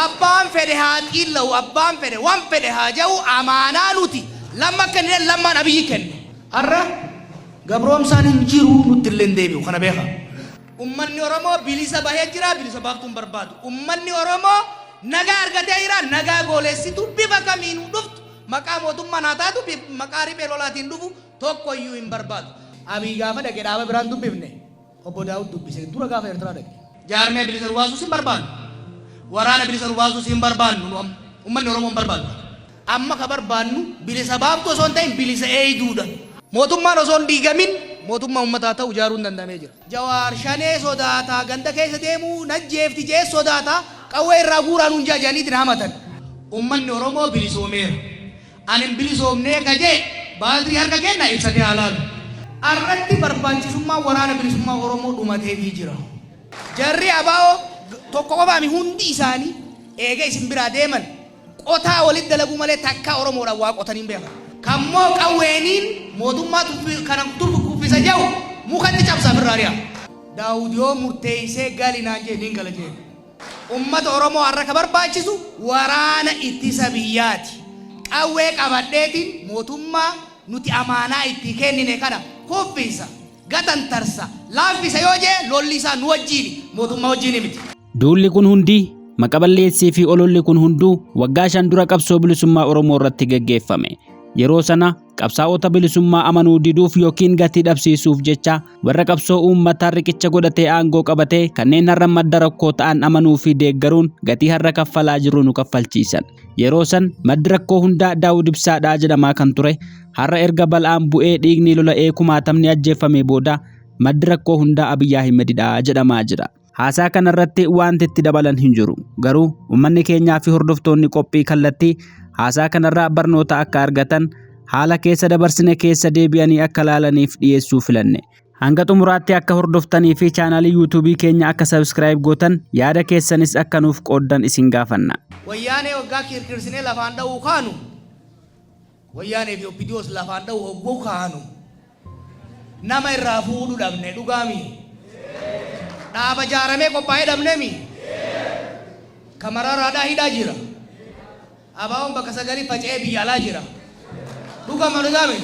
Abbaan fedhe haa xiilla'u, abbaan fedhe waan fedhe haa ja'u, amaanaa nuti Lamma kennine, Lammaan Abiyyi kenne. Har'a gabroomsaan hin jiru, nutti illee hin deebi'u, kana beekaa. Ummanni Oromoo bilisa bahee jira, bilisa baaftuu hin barbaadu. Ummanni Oromoo nagaa argatee jira, nagaa goolessituu bifa kamiinuu dhuftu, maqaa mootummaan haa taatu, maqaa riphee lolaatiin dhufu tokko iyyuu hin barbaadu. Abiy gaafa dhaqe dhaaba biraan dubbifne. Obbo Daawud dubbise dura gaafa Eertiraa dhaqe. Jaarmee bilisa nu baasuus hin barbaannu. Waraana bilisa nu baasuus hin barbaannu nu amma. Ummanni Oromoo hin barbaadu. Amma ka barbaannu bilisa baaftuu osoo hin ta'in bilisa eeyduudha. Mootummaan osoo hin diigamin mootummaa ummataa ta'u ijaaruun danda'amee jira. Jawaar Shanee sodaata, ganda keessa deemuu najjeefti je'ee sodaata, qawwee irraa guuraa nuun je'a je'aniiti na hamatan. Ummanni Oromoo bilisoomeera. Ani hin bilisoomnee ka je'e baatirii harka keenna ibsatee haa laalu. Arratti barbaachisummaan Waraana Bilisummaa Oromoo dhumateefii jira. Jarri ABO tokko qofaami hundi isaanii eega isin biraa deeman qotaa walitti dalaguu malee takkaa Oromoodhaan waa qotanii hin beekan. Kammoo qawweeniin mootummaa kana kuffisa je'u mukatti cabsaa firraa ari'a. Daawud yoo murteeysee gali naan je'e niin gala je'een. Ummata Oromoo har'a ka barbaachisu waraana ittisa biyyaati. Qawwee qabadheetiin mootummaa nuti amaanaa itti kennine kana kuffisa, gatantarsa, laaffisa yoo je'e lolli isaa nu wajjiini, mootummaa wajjiini miti. Duulli kun hundi, maqa balleessii fi ololli kun hunduu waggaa 5 dura qabsoo bilisummaa Oromoo irratti geggeeffame. Yeroo sana qabsaa'ota bilisummaa amanuu diduuf yookiin gatii dhabsiisuuf jecha warra qabsoo uummataa riqicha godhatee aangoo qabatee kanneen har'a madda rakkoo ta'an amanuu fi deeggaruun gatii har'a kaffalaa jirru nu kaffalchiisan. Yeroo san maddi rakkoo hundaa Daawud Ibsaadhaa jedhamaa kan ture har'a erga bal'aan bu'ee dhiigni lola'ee kumaatamni ajjeeffamee booda maddi rakkoo hundaa Abiy Ahimedidha jedhamaa jira. Haasaa kanarratti wanti itti dabalan hin jiru. Garuu uummanni keenyaa fi hordoftoonni qophii kallattii haasaa kanarraa barnoota akka argatan haala keessa dabarsine keessa deebi'anii akka laalaniif dhiyeessuu filanne. Hanga xumuraatti akka hordoftanii fi chaanaalii yuutuubii keenya akka subscribe gootan yaada keessanis akka nuuf qooddan isin gaafanna. Wayyaanee waggaa kiirkiirsinee lafaan dha'uu kaanu, Wayyaanee fi OPDOs lafaan dha'uu hogguu kaanu, nama irraa fuudhu dhabne, dhugaami? Dhaaba jaaramee qophaa'ee dhabnemi? Ka mararaadhaa hidhaa jira. ABOn bakka sagalii faca'ee biyya alaa jira. Dhugama, dhugaami?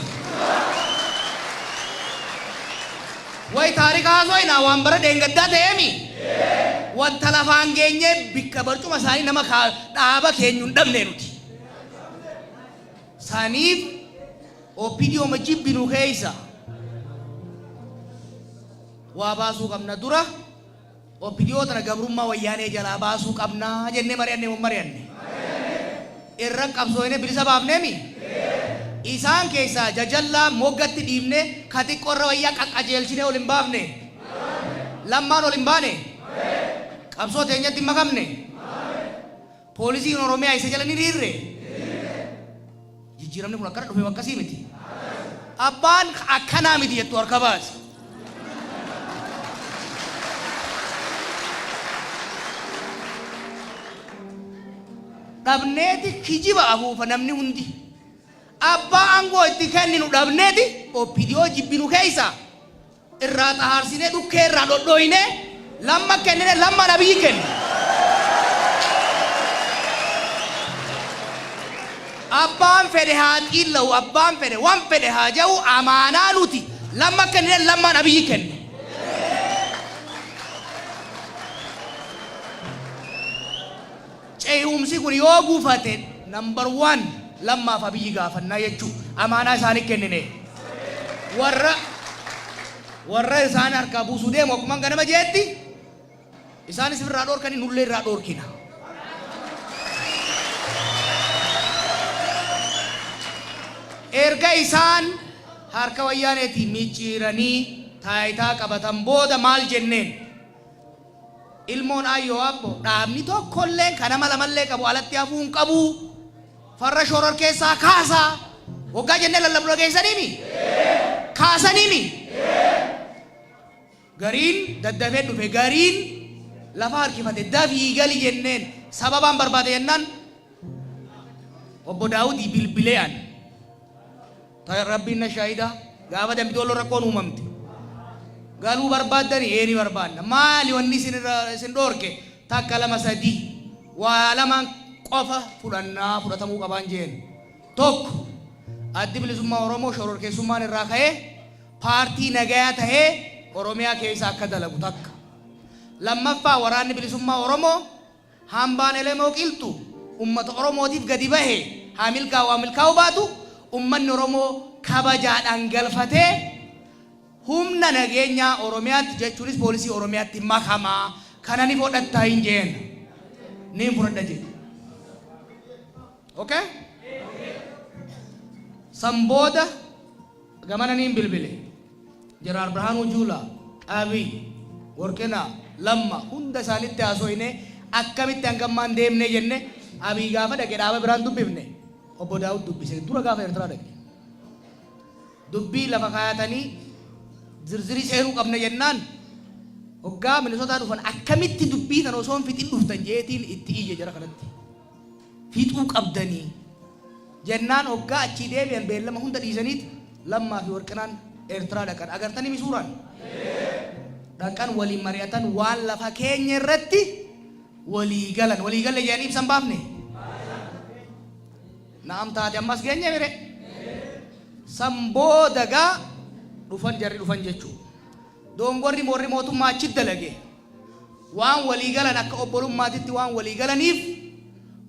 Way taarika haasoyna, waan bara dheengaddaa ta'eemi? Wanta lafaan geenyee bikka barcuma isaanii nama dhaaba keenyu hin dhabne nuti. Saniif OPDOma jibbinu keessa waa baasuu qabna, dura OPDO tana gabrummaa Wayyaanee jalaa baasuu qabna jennee mari'anne moo hin mari'anne? Irra qabsooyne bilisa baafneemi? Isaan keessaa jajallaa moggatti dhiibne, ka xiqqoo irra wayyaa qaqqajeelchinee ol hin baafne? Lammaan ol hin baane? Qabsoo teenyatti hin makamne? Poolisiin Oromiyaa isa jala ni hiriirre? Jijjiiramni kun akkana dhufe akkasii miti. Abbaan akkanaa miti jettu harka baasi. Dhabneeti kijiba afuufa namni hundi. Abbaa aangoo itti kenninu dhabneeti OPDO jibbinu keessa irraa xahaarsinee dhukkee irraa dhodhooynee Lamma kennine, Lammaan Abiyyi kenne. Abbaan fedhe haa xiilla'u, abbaan fedhe waan fedhe haa ja'u, amaanaa nuti Lamma kennine, Lammaan Abiyyi kenne. Ce'umsi kun yoo gufate number one Lammaaf Abiyyi gaafannaa jechuu, amaanaa isaanii kennine. Warra isaan harkaa buusuu deemu akkuma ganama jeetti isaanis irraa dhoorkanii nullee irraa dhoorkina. Erga isaan harka Wayyaaneetii micciiranii taayitaa qabatan booda maal jenneen? Ilmoon Aayyoo Abbo, dhaabni tokkolleen ka nama lamallee qabu alatti hafuu hin qabu. Farra shororkeessaa kaasaa. Waggaa jennee lallabnu dhageessaniimi? Kaasaniimi? Gariin daddafee dhufe, gariin lafa harkifate, dafii gali jenneen sababaan barbaade jennaan Obbo Daawudii bilbilee an. Ta Rabbiin na shaahida, gaafa Dambi Dolloo rakkoon uumamte. Galuu barbaaddani? Ee, ni barbaanna. Maali wanni isin irra isin dhoorke? Takka, lama, sadii. Waa lamaan qofa fudhannaa fudhatamuu qabaan jeen. Tokko, Addi Bilisummaa Oromoo shororkeessummaan irraa ka'ee paartii nagayaa tahee Oromiyaa keessa akka dalagu takka. Lammaffaa, Waraanni Bilisummaa Oromoo hambaan Elemoo Qilxu ummata Oromootiif gadi bahe haa milkaa'u haa milkaa'uu baatu ummanni Oromoo kabajaadhaan galfatee humna nageenyaa Oromiyaatti jechuunis poolisii Oromiyaatti makama. Kana ni fodhattaa hin jeen. Niin fudhadha jedhe. Okay? San booda gamana niin bilbile. Jeneraal Birhaanuu Juulaa, Abiy, Worqinaa, Lamma hunda isaanitti haasoyne akkamitti hangammaan deemne jenne. Abiy gaafa dhaqe dhaaba biraan dubbifne. Obbo Daawud dubbise dura gaafa Eertiraa dhaqe. Dubbii lafa kaayatanii zirzirii seenuu qabna jennaan, hoggaa Minisootaa dhufan akkamitti dubbii tana osoo hin fixin dhuftan jeetiin itti iyye jara kanatti. Fixuu qabdanii jennaan hoggaa achii deebi'an beellama hunda dhiisaniit Lammaa fi Warqinaan Eertiraa dhaqan. Agartanii mi suuraan? Dhaqan, waliin mari'atan, waan lafa keenya irratti walii galan. Walii galle jedhanii ibsan baafne? Na'am taate, ammas geenye mire. San booda gaa dhufan, jarri dhufan jechuu. Doongorri warri mootummaa achi dalage waan walii galan, akka obbolummaatitti waan walii galaniif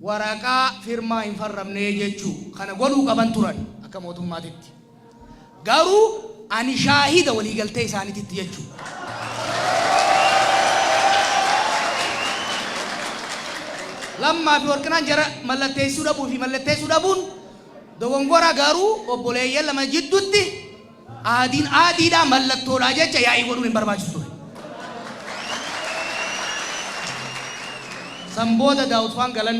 waraqaa firmaa hin farramne jechuu. Kana godhuu qaban turan akka mootummaatitti. Garuu ani shaahida walii galtee isaaniititti jechuu. Lammaa fi Warqinaan jara mallatteessuu dhabuu fi mallatteessuu dhabuun dogongora, garuu obboleeyyan lama jiddutti aadiin aadiidha, mallattoodha jecha yaa'ii godhuun hin barbaachisu ture. San booda Daawud faan galan,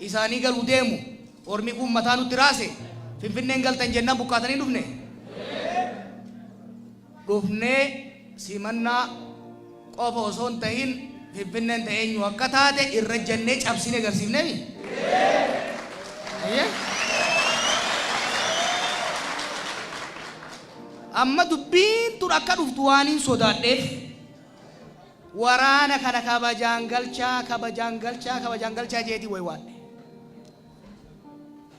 isaanii galuu deemu. Ormi kun mataa nutti raase. Finfinneen galtan jennaan buqqaatanii dhufne. Dhufnee simannaa qofa osoo hin tahin Finfinneen ta'e eenyu akka taate irra jennee cabsine agarsiifneemi. Ayyee. Amma dubbiin tun akka dhuftu waan hin sodaadheef waraana kana kabajaan galchaa, kabajaan galchaa, kabajaan galchaa jeetii waywaadhe.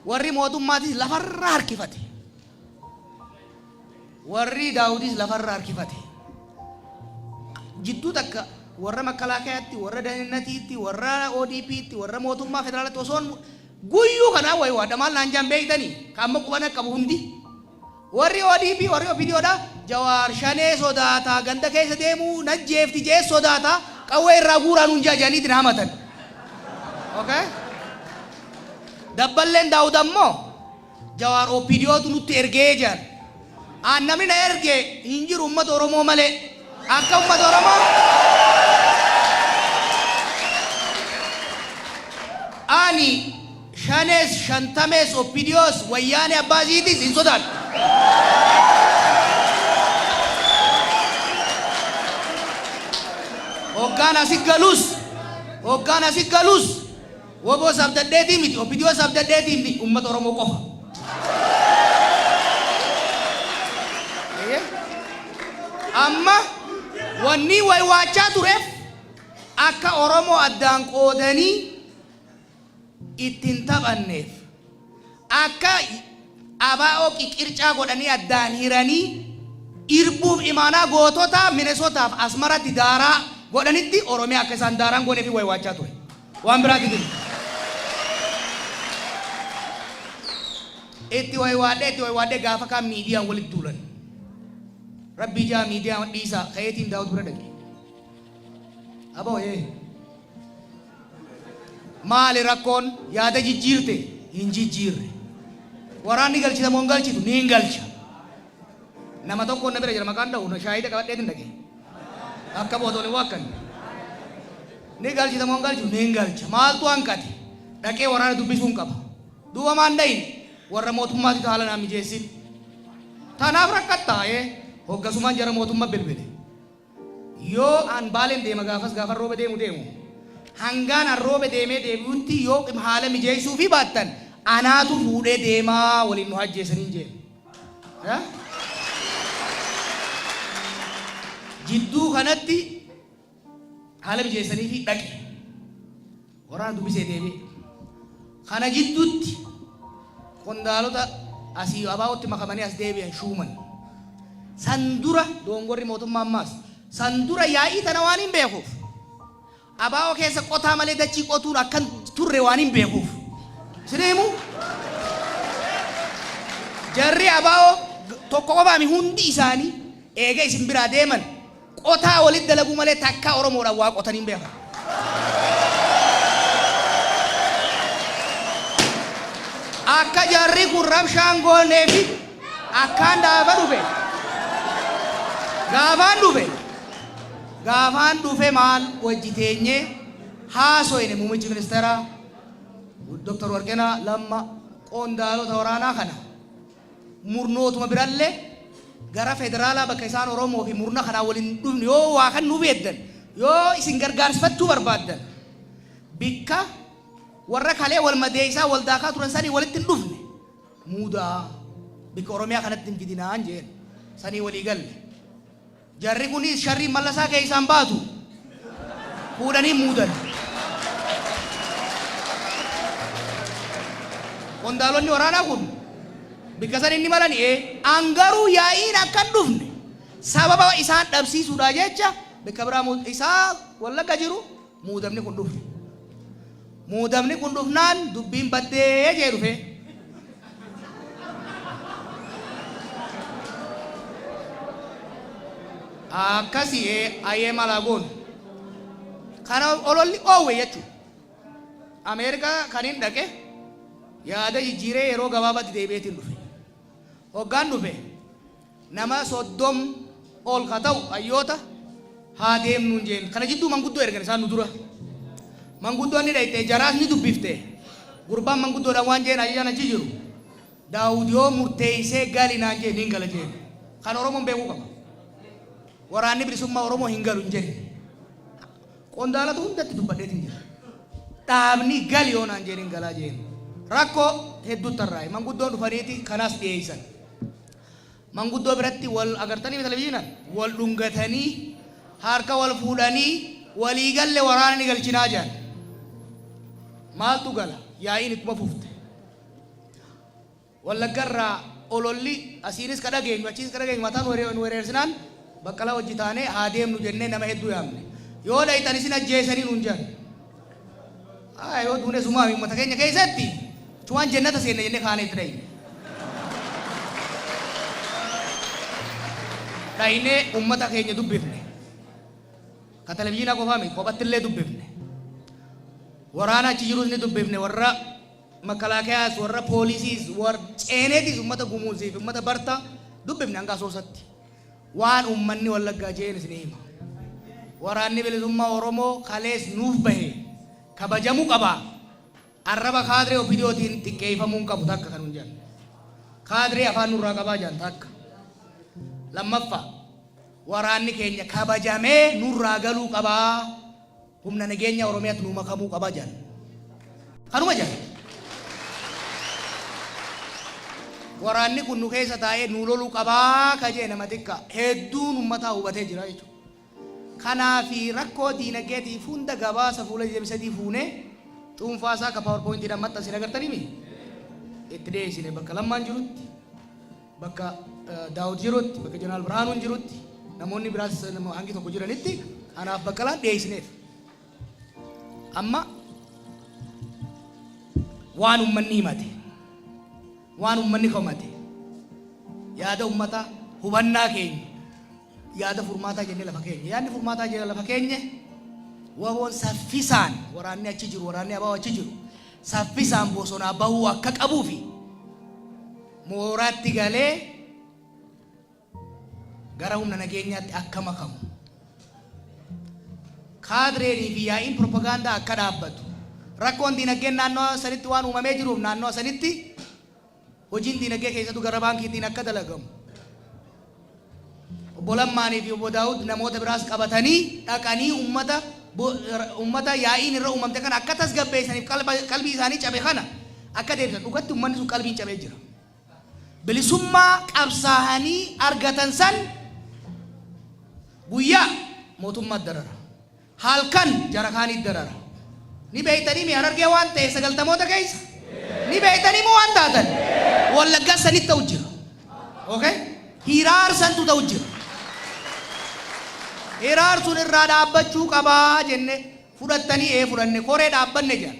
Warri mootummaatis lafarra harkifate. Warri Daawudis lafarra harkifate. Jidduu takka warra makkalaakayaatti, warra dahinnatiitti, warra ODP'tti, warra mootummaa federaalatti osoon guyyuu kanaa waywaadha maal naan jaan beektanii? Ka amma qubana qabu hundi. Warri ODP, warri OPDOdha, Jawaar Shanee sodaata, ganda keessa deemuu najjeefti jee sodaata, qawwee irraa guuraa nuun jaa jedhaniitiin hamatan. Okay? Dabballeen Daawud ammoo Jawaar OPDOtu nutti ergee jedhan. Aan namni na erge hin jiru uummata Oromoo malee. Akka uummata Oromoo ani Shanees, Shantamees, OPDOs, Wayyaanee abbaa isiitis hin sodaadhu. Hoggaan asi galus, hoggaan asi galus, WBOs abdadheetii miti, OPDOs abdadheetii miti, uummata Oromoo qofa. Amma wanni waywaachaa tureef akka Oromoo addaan qoodanii itti hin taphanneef, akka ABO qiqircaa godhanii addaan hiranii irbuuf imaanaa gootota Minesotaaf Asmaratti daaraa godhanitti Oromiyaa akka isaan daaraan gooneef waywaachaa ture. Waan biraati miti. Itti waywaadhee, itti waywaadhee, gaafa kaan miidiyaan walitti duulan. Rabbii jaa miidiyaa dhiisaa ka'eetiin Daawud bira dhaqe. Aboo ee. Maali rakkoon, yaada jijjiirte? Hin jijjiirre. Waraanni galchita moo hin galchitu? Ni hin galcha. Nama tokkoon na bira jira, maqaan dha'u, shaahida qabadheetiin dhaqe. Akka bootoon hin waakkan. Ni galchita moo hin galchitu? Ni hin galcha. Maaltu hanqate? Dhaqee waraana dubbisuun qaba. Duuba maan dhayine? Warra mootummaatitu haala naan mijeessin. Tanaaf rakkattaa ee hoggasumaan jara mootummaa bilbile. Yoo an Baaleen deema gaafas, gaafan Roobe deemu deemu. Hangaan an Roobe deemee deebi'utti yoo haala mijeessuufii baattan anaatu fuudhee deemaa, waliin nu ajjeesaniin jeen. Jidduu kanatti haala mijeessaniifii dhaqe. Waraana dubbisee deebi'e. Kana jidduutti qondaalota asii ABOtti makamanii as deebi'an shuuman. San dura doongorri mootummaa ammaas san dura yaa'ii tana waan hin beekuuf, ABO keessa qotaa malee dachii qotuun akkan turre waan hin beekuuf. Isin himu? Jarri ABO tokko qofaami, hundi isaanii eega isin biraa deeman qotaa walitti dalaguu malee takkaa Oromoodhaan waa qotanii hin beekan. Akka jarri kun rabshaan goonee fi akkaan gaafa dhufe gaafaan dhufe gaafaan dhufe maal wajji teenyee haasoyne, muummichi ministeeraa Dr. Warqinaa, Lamma, qondaalota waraanaa kana, murnootuma birallee gara federaalaa bakka isaan Oromoo fi murna kanaa waliin dhufne, yoo waa kan nuuf eeddan, yoo isin gargaarsifachuu barbaaddan, bikka warra kalee wal madeessaa wal daakaa turan sanii walitti hin dhufne muudaa, bikka Oromiyaa kanatti hin fidinaan jeen. Sanii walii galle. Jarri kunis sharriin Mallasaa keessaan baatu fuudhanii muudan. Qondaalonni waraanaa kun bikka san inni malani ee angaruu yaa'iin akka hin dhufne sababa isaan dhabsiisuudhaa jecha bikka biraa isaa Wallagga jiru muudamni kun dhufe. Muudamni kun dhufnaan dubbiin baddee jee dhufe. Akkasii ee ayyee malaa goonu. Kana ololli oowwe jechuudha. Ameerikaa kan hin dhaqe yaada jijjiiree yeroo gabaabaatti deebi'eetiin dhufe. Hoggaan dhufe nama 30 ol ka ta'u hayyoota haa deemnuun jeen. Kana jidduu manguddoo ergan isaan nu dura. Manguddoon ni dhayxe, jaraas ni dubbifte. Gurbaan manguddoodhaan waan jeen, ajajaan achi jiru, "Daawud yoo murteessee gali naan jee niin gala" jeen. Kan Oromoon beekuu qaba. Waraanni Bilisummaa Oromoo hin galu hin jenne. Qondaalota hundatti dubbadheetiin jira. Dhaabni gali yoo naan jeen hin galaa jeen. Rakkoo hedduutti tarraa'e. Manguddoon dhufaniiti kanaas dhiyeessan. Manguddoo biratti wal agartanii televizyiinaan wal dhungatanii, harka wal fuudhanii, walii galle, waraana ni galchinaa jedhan. Maaltu gala? Yaa'iin ittuma fufte. Wallaggarraa ololli asiinis ka dhageenyu achiinis ka dhageenyu mataa nu wereersinaan, Baqqalaa wajji taanee haa deemnu jennee nama hedduu yaamne. Yoo dhayxan isin ajjeesanii nuun jedhan. Haa, yoo duune sumaami, uummata keenya keessatti waan jennata seenne jennee kaanee itti dhayne. Dhaynee uummata keenya dubbifne. Ka televizyiinaa qofaa miti, kophatti illee dubbifne. Waraana achi jirus ni dubbifne, warra makalaakayaas, warra poolisiis, warra ceeneetis, uummata Gumuuzii fi uummata Bartaa dubbifne hanga Asoosatti. Waan uummanni Wallaggaa jeen isin hima. Waraanni Bilisummaa Oromoo kalees nuuf bahe kabajamuu qaba. Arraba kaadree OPDOtiin xiqqeeffamuu hin qabu, takka kan hun jedhan. Kaadree afaan nurraa qabaa jedhan, takka. Lammaffaa, waraanni keenya kabajamee nurraa galuu qabaa. Humna nageenya Oromiyaatti nuu makamuu qabaa jedhan. Kanuma jedhan. Waraanni kun nu keessa taa'ee nu loluu qabaa ka jee nama xiqqaa. Hedduun uummataa hubatee jira jechuudha. Kanaafi rakkoo diinagdeetiif hunda gabaasa fuula 23 fuunee, cuunfaa isaa ka PowerPointiidhaan maxxansine agartanii mi? Itti dhiyeessine bakka Lammaan jirutti, bakka Daawud jirutti, bakka Jeneraal Birhaanuun jirutti, namoonni biraas hangi tokko jiranitti anaaf Baqqalaan dhiyeessineef. Amma waan uummanni himate, waan uummanni komate, yaada uummataa, hubannaa keenya, yaada furmaataa jennee lafa keenya. Yaadni furmaataa jennee lafa keenye, WBOn saffisaan, waraanni achi jiru, waraanni ABO achi jiru saffisaan bosonaa bahuu akka qabuu fi mooraatti galee gara humna nageenyaatti akka makamu. Kaadreenii fi yaa'iin propagaandaa akka dhaabbatu. Rakkoon diinagdeen naannoo sanitti waan uumamee jiruuf naannoo sanitti hojiin diinagdee keessattuu gara baankiitiin akka dalagamu. Obbo Lammaanii fi Obbo Daawud namoota biraas qabatanii dhaqanii uummata yaa'iin irra uumamte kana akka tasgabbeessaniif, qalbii isaanii cabe kana akka deebisan. Dhugatti uummanni sun qalbiin cabee jira. Bilisummaa qabsaa'anii argatan san guyyaa mootummaa darara. Halkan jara kaanii darara. Ni beeytanii mi Harargee waan ta'e sagaltamoota keessa? Ni beeytanii moo waan taatan? Wallaggaa sanitti ta'u jira. Okay? Hiraarsantu ta'u jira. Hiraarsuun irraa dhaabbachuu qabaa jenne fudhattanii ee fudhanne koree dhaabbanne jedhan.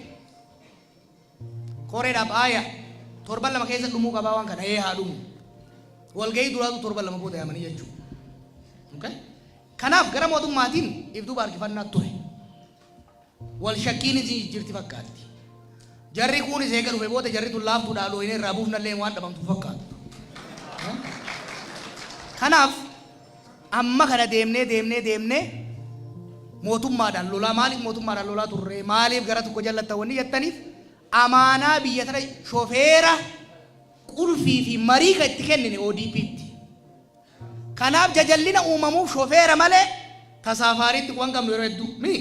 Koree dhaab aaya torban 2 keessa dhumuu qabaa waan kana ee haa dhumu. Walgahii duraatu torban 2 booda yaamanii jechuudha. Okay? Kanaaf gara mootummaatiin if duuba harkifannaa ture. Wal shakkiinis jirti fakkaatti. Jarri kuunis eega dhufe booda jarri tun laaftuudha looyinee irraa buufnallee waan dhabamtu fakkaatu. Kanaaf amma kana deemnee deemnee deemnee mootummaadhaan lolaa, maaliif mootummaadhaan lolaa turre, maaliif gara tokko jallattan wanni jettaniif, amaanaa biyya tana shofeera qulfii fi marii kan itti kennine ODP'tti. Kanaaf jajallina uumamuuf shofeera malee tasaafaariitti quban qabnu yeroo hedduu. Mi?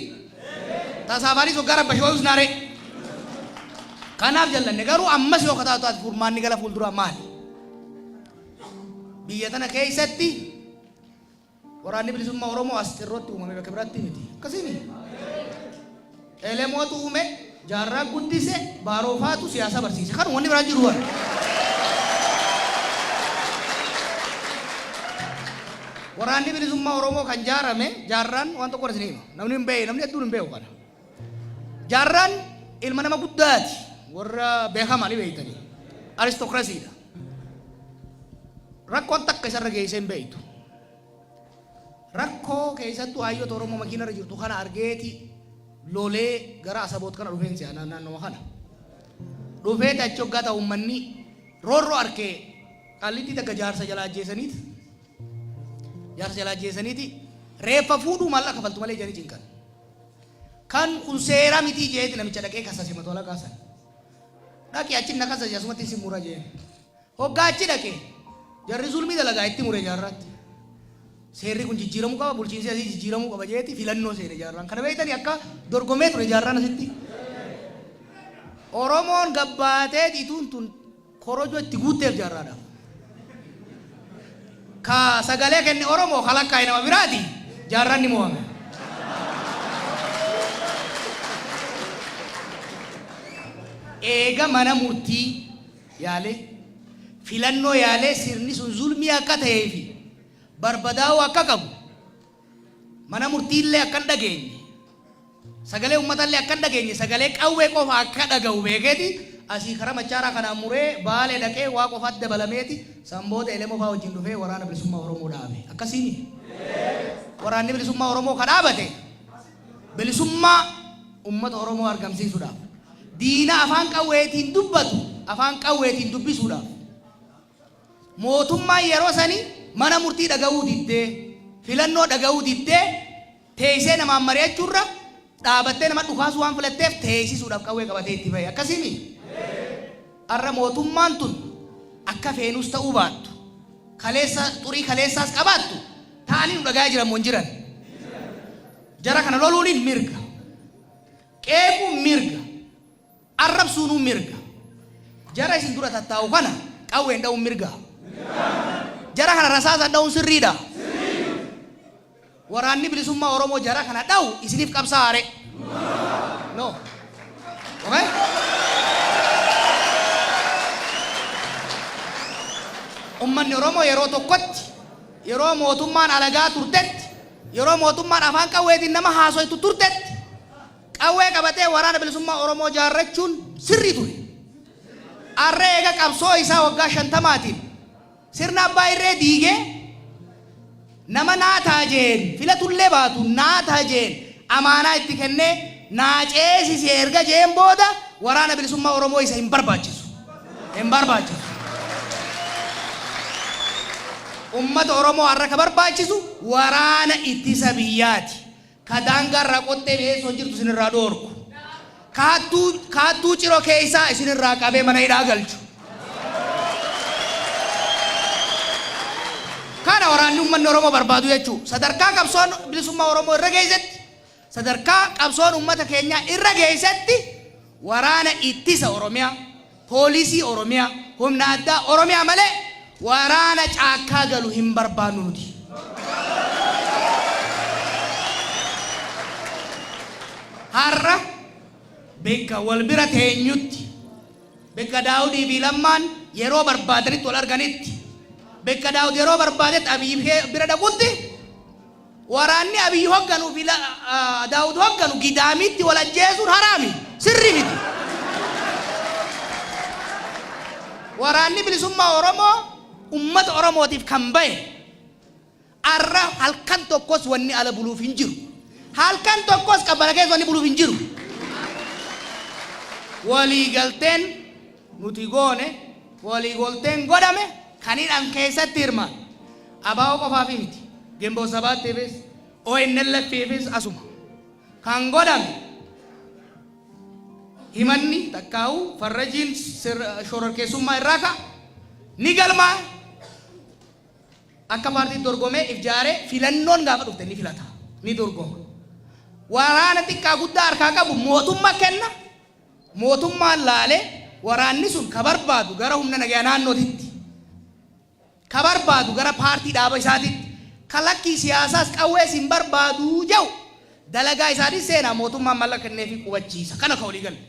Tasaafaarii soggaa rabba shooyus naaree. Kanaaf jallanne garuu ammas yoo kataatu taate furmaanni gara fuulduraa maali? Biyya tana keessatti waraanni bilisummaa Oromoo as Cirrootti uumame, bakka biraatti miti. Akkasiimi. Elemootu uume, Jaarraa guddise, Baaroofaatu siyaasa barsiise. Kanuma, wanni biraan jiru bara. Waraanni bilisummaa Oromoo kan jaarame Jaarraan waan tokko isin hima. Namni hin beeku, namni hedduun hin beeku kana. Jaarraan ilma nama guddaati. Warra beekamaa ni beektanii. Aristokirasiidha. Rakkoon takka isarra geessee hin beektu. Rakkoo keessattuu hayyoota Oromoo makiinarra jirtu kana argeeti lolee gara Asaboot kana dhufeen si'a naannoo kana. Dhufeeti achi hoggaa ta'u uummanni roorroo arkee Qaallittii takka jaarsa jalaa ajjeesaniiti. Jaarsa jalaa ajjeesaniiti reeffa fuudhuu maallaqa kafaltu malee jedhanii cinqan. Kan kun seera mitii jeeti namicha dhaqee kasase mato alaqaa sana. Dhaqi achi na kasase, asumatti si mura jeen. Hoggaa achi dhaqe jarri zulmii dalagaa itti mure Jaarraatti. Seerri kun jijjiiramuu qaba, bulchiinsi asii jijjiiramuu qaba jeeti filannoo seene Jaarraan. Kana beektanii akka dorgomee ture Jaarraan asitti. Oromoon gabbaatee ituun tun korojoo itti guutteef Jaarraadhaaf. Ka sagalee kenne Oromoo, ka lakkaa'e nama biraati, Jaarraan ni mo'ame. Eega mana murtii yaalee, filannoo yaalee, sirni sun zulmii akka ta'ee fi barbadaa'uu akka qabu, mana murtiillee akka hin dhageenye, sagalee uummatallee akka hin dhageenye, sagalee qawwee qofa akka dhaga'u beekeeti asii karaa Machaaraa kanaan muree Baalee dhaqee waa qofaatti dabalameeti san booda Elemoo fa'aa wajjin dhufee Waraana Bilisummaa Oromoo dhaabe. Akkasiini? Waraanni Bilisummaa Oromoo ka dhaabate bilisummaa uummata Oromoo argamsiisuudhaaf. Diina afaan qawweetiin dubbatu afaan qawweetiin dubbisuudhaaf. Mootummaan yeroo sanii mana murtii dhaga'uu diddee, filannoo dhaga'uu diddee, teessee namaan mari'achuurra dhaabattee nama dhukaasuu waan filatteef teessisuudhaaf qawwee qabatee itti bahe. Akkasiimi? Har'a mootummaan tun akka feenus ta'uu baattu, kaleessa xurii kaleessaas qabaattu, ta'anii nu dhaga'aa jiran moo hin jiran? Jara kana loluun mirga. Qeequun mirga. Arrabsuunuu mirga. Jara isin dura tattaa'u kana qawween dha'uun mirga. Jara kana rasaasaan dha'uun sirriidha. Waraanni bilisummaa Oromoo jara kana dha'u isiniif qabsaa'aa ree? No. Okay? Ummanni Oromoo yeroo tokkotti, yeroo mootummaan alagaa turtetti, yeroo mootummaan afaan qawweetiin nama haasoytu turtetti, qawwee qabatee Waraana Bilisummaa Oromoo jaarrachuun sirrii ture. Arra eega qabsoo isaa waggaa 50-tiin sirna abbaa irree diigee, nama naa ta'a jeen filatullee baatu naa ta'a jeen amaanaa itti kennee naa ceesise erga jeen booda Waraana Bilisummaa Oromoo isa hin barbaachisu. Hin barbaachisu. Ummata Oromoo har'a ka barbaachisu waraana ittisa biyyaati. Ka daangaa irraa qoxxee mi'eessoo jirtu isin irraa dhoorku. Ka hattuu Ciroo keessaa isin irraa qabee mana hidhaa galchu. Kana waraanni uummanni Oromoo barbaadu jechuudha. Sadarkaa qabsoon bilisummaa Oromoo irra geessetti, sadarkaa qabsoon uummata keenyaa irra geessetti, waraana ittisa Oromiyaa, poolisii Oromiyaa, humna addaa Oromiyaa malee waraana caakkaa galu hin barbaannu nuti. Har'a Bakka wal bira teenyutti, bakka Daawudii fi Lammaan yeroo barbaadanitti wal arganitti, bakka Daawud yeroo barbaadetti Abiyyi bira dhaqutti, waraanni Abiyyi hogganuu fi Daawud hogganu Gidaamiitti wal ajjeesuun haraami. Sirrii miti. Waraanni Bilisummaa Oromoo ummata Oromootiif kan bahe, arra halkan tokkos wanni ala buluuf hin jiru. Halkan tokkos qabbana keessa wanni buluuf hin jiru. Waliigalteen nuti goone, waliigalteen godhame kan hidhan keessatti hirmaatu. ABO qofaafi miti. Ginboot Sabaattiifis, ONLF'ifis asuma. Kan godhame himanni takkaa'u farrajiin shororkeessummaa irraa ka'a ni galmaa, akka paartiitti dorgomee if jaaree filannoon gaafa dhufte ni filata, ni dorgoma. Waraana xiqqaa guddaa harkaa qabu mootummaa kenna. Mootummaan laalee waraanni sun ka barbaadu gara humna nagayaa naannootitti, ka barbaadu gara paartii dhaaba isaatitti, ka lakkii siyaasaas qawwees hin barbaadu jedhu dalagaa isaatiin seenaa, mootummaan mallaqa kenneefii qubachiisa. Kana ka walii galle.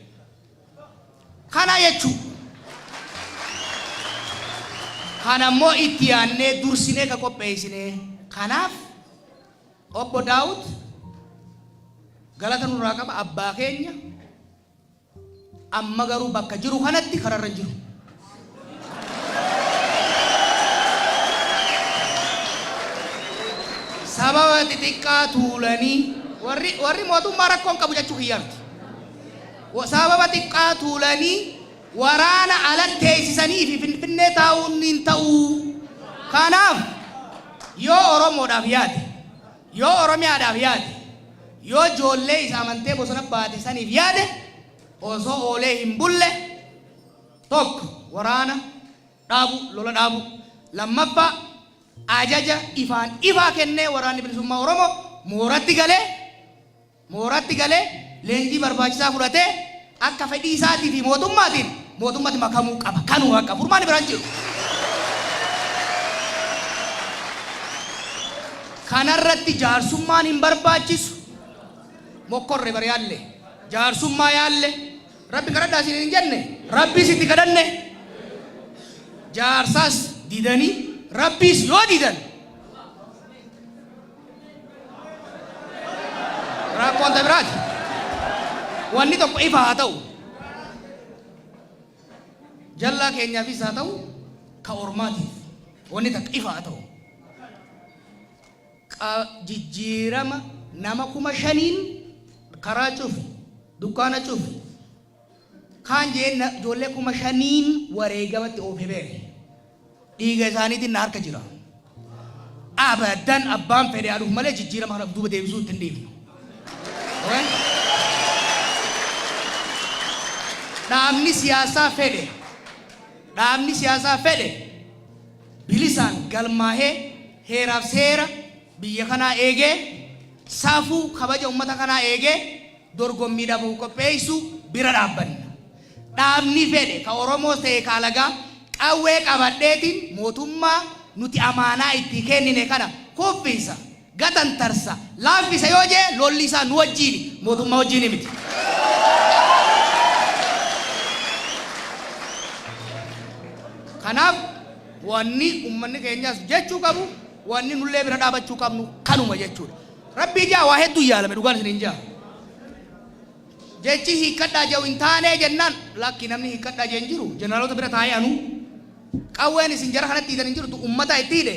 Kana jechuu. Kana immoo itti yaannee dursinee ka qopheessinee. Kanaaf Obbo Daawud galata nurraa qaba, abbaa keenya. Amma garuu bakka jiru kanatti kararra hin jiru. Sababa xixiqqaa tuulanii warri mootummaa rakkoon qabu jechuu kiyyaa miti. Sababa xiqqaa tuulanii waraana alatti teessisanii fi Finfinnee taa'uun hin ta'u. Kanaaf yoo Oromoodhaaf yaade, yoo Oromiyaadhaaf yaade, yoo ijoollee isa amantee bosona baate saniif yaade, osoo oolee hin bulle, tokko waraana dhaabu, lola dhaabu, lammaffaa ajaja ifaan ifaa kennee Waraanni Bilisummaa Oromoo mooratti galee leenjii barbaachisaa fudhatee akka fedhii isaatii fi mootummaatiin mootummatti makamuu qaba. Kanuma bakka furmaanni biraan jiru. Kanarratti jaarsummaan hin barbaachisu. Mokkorre bar yaalle. Jaarsummaa yaalle. Rabbi kadhadhaa isin hin jenne. Rabbiis itti kadhanne. Jaarsaas didanii, Rabbiis yoo didan, rakkoon ta biraati. Wanni tokko ifa haa ta'u. Jallaa keenyaafis haa ta'u, ka ormaatiif. Wanni takka ifa haa ta'u. Jijjiirama nama 5,000n karaa cufi, dukkaana cufi, kaan jeen ijoollee 5,000n wareegamatti oofe beeke. Dhiiga isaaniitiin na harka jira. Abadan abbaan fedhe haa dhufu malee jijjiirama kana duuba deebisuu itti hin dhiifnu. Okay? Dhaabni siyaasaa fedhe, dhaabni siyaasaa fedhe bilisaan galmaahee, heeraaf seera biyya kanaa eegee, safuu kabaja ummata kanaa eegee dorgommiidhaaf of qopheessu bira dhaabbanna. Dhaabni fedhe ka Oromoos ta'e ka alagaa qawwee qabadheetiin mootummaa nuti amaanaa itti kennine kana kuffisa, gatantarsa, laaffisa yoo jee, lolli isaa nu wajjiini, mootummaa wajjiini miti. Kanaaf wanni ummanni keenyas jechuu qabu, wanni nullee bira dhaabachuu qabnu kanuma jechuudha. Rabbii jaa waa hedduu yaalame, dhugaan isin hin jaa. Jechi hiikkadhaa jedhu hin taanee jennaan, lakki, namni hiikkadhaa jee hin jiru. Jeneraalota bira taa'ee anuu qawween isin jara kanatti hiitan hin jirtu, ummata itti hidhe.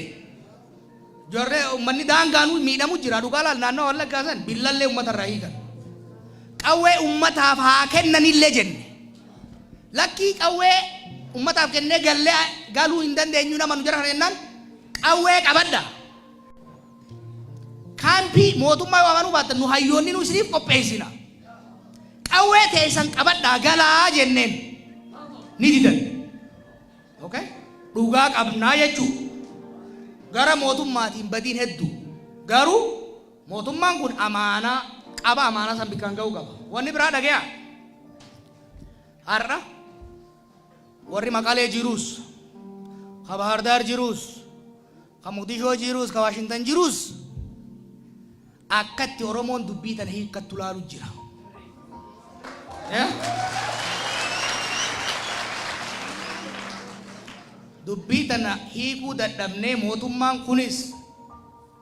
Jarree ummanni daangaanuu miidhamu jira, dhugaa laal, naannoo Wallaggaa san billallee ummata irraa hiikan. Qawwee ummataaf haa kennanillee jenne. Lakkii, qawwee ummataaf kennee gallee galuu hin dandeenyu nama nu jara kana jennaan, qawwee qabadha. Kaampii mootummaa yoo amanuu baattan nu hayyoonni nu isiniif qopheessina. Qawwee teessan qabadhaa galaa jenneen, ni didan. Okay? Dhugaa qabnaa jechuu. Gara mootummaatiin badiin hedduu. Garuu mootummaan kun amaanaa qaba, amaanaa san bikkaan ga'uu qaba. Wanni biraa dhagaya. Har'a warri Maqalee jirus, ka Bahardaar jirus, ka Moqdishoo jirus, ka Waashintan jirus akkatti Oromoon dubbii tana hiikkattu laalu jira. Yeah? Dubbii tana hiikuu dadhabnee, mootummaan kunis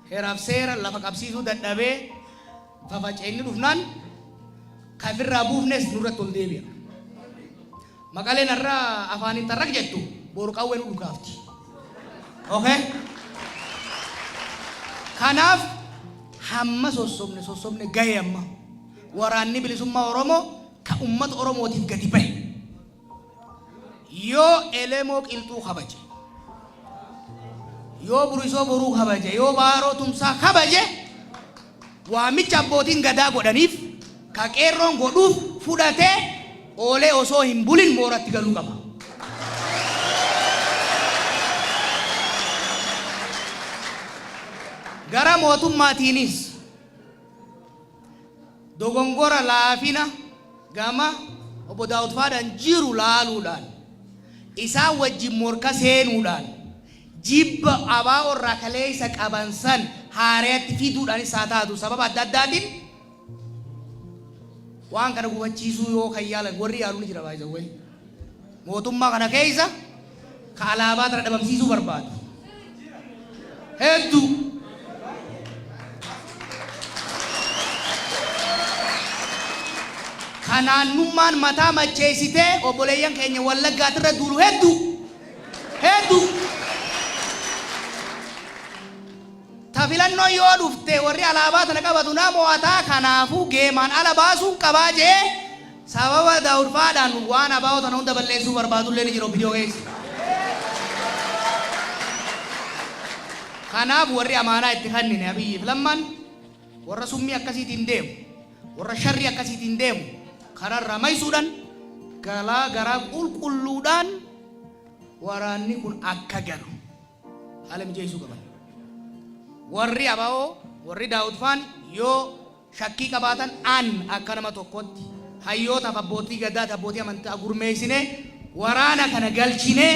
heeraaf seera lafa qabsiisuu dadhabee fafaceenni dhufnaan kafirraa buufnes nurratti ol deebi'a. Maqaleen har'a afaaniin tarraq jettu boru qawwee nu dhukaafti. Okay? Kanaaf hamma sossobne sossobne gahe, amma waraanni bilisummaa Oromoo ka ummata Oromootiif gadi bahe yoo Elemoo Qilxuu kabaje, yoo Burisoo Boruu kabaje, yoo Baaroo Tumsaa kabaje, waamicha abbootiin gadaa godhaniif ka qeerroon godhuuf fudhatee oolee osoo hin bulin mooratti galuu qaba. Gara mootummaatiinis dogongora laafina gama obbo Daawud Faadhaan jiru laaluudhaan, isaan wajjin morka seenuudhaan, jibba ABO irraa kaleessa qaban san haarayatti fiduudhaanis haa taatu, sababa adda addaatiin waan kana gufachiisuu yoo kan yaalan warri yaalu ni jira baay'isawwee. Mootummaa kana keessa ka alaabaa tana dhabamsiisuu barbaadu hedduu. Ka naannummaan mataa macheessitee obboleeyyan keenya Wallaggaatirra duulu hedduu. Hedduu. Ta filannoo yoo dhufte warri alaabaa tana qabatu na mo'ataa, kanaafuu geemaan ala baasuun qabaa jee sababa Daawud faadhaan waan ABO tana hunda balleessuu barbaadullee ni jira OPDO keessa. Kanaaf warri amaanaa itti kennine Abiyyiif Lammaan warra summii akkasiitiin deemu, warra sharrii akkasiitiin deemu kanarraa maysuudhaan, galaa garaa qulqulluudhaan waraanni kun akka galu haala mijeessuu qaban. Warri ABO, warri Daawud faan yoo shakkii qabaatan, an akka nama tokkotti hayyootaaf abbootii gadaati abbootii amantaa gurmeessinee waraana kana galchinee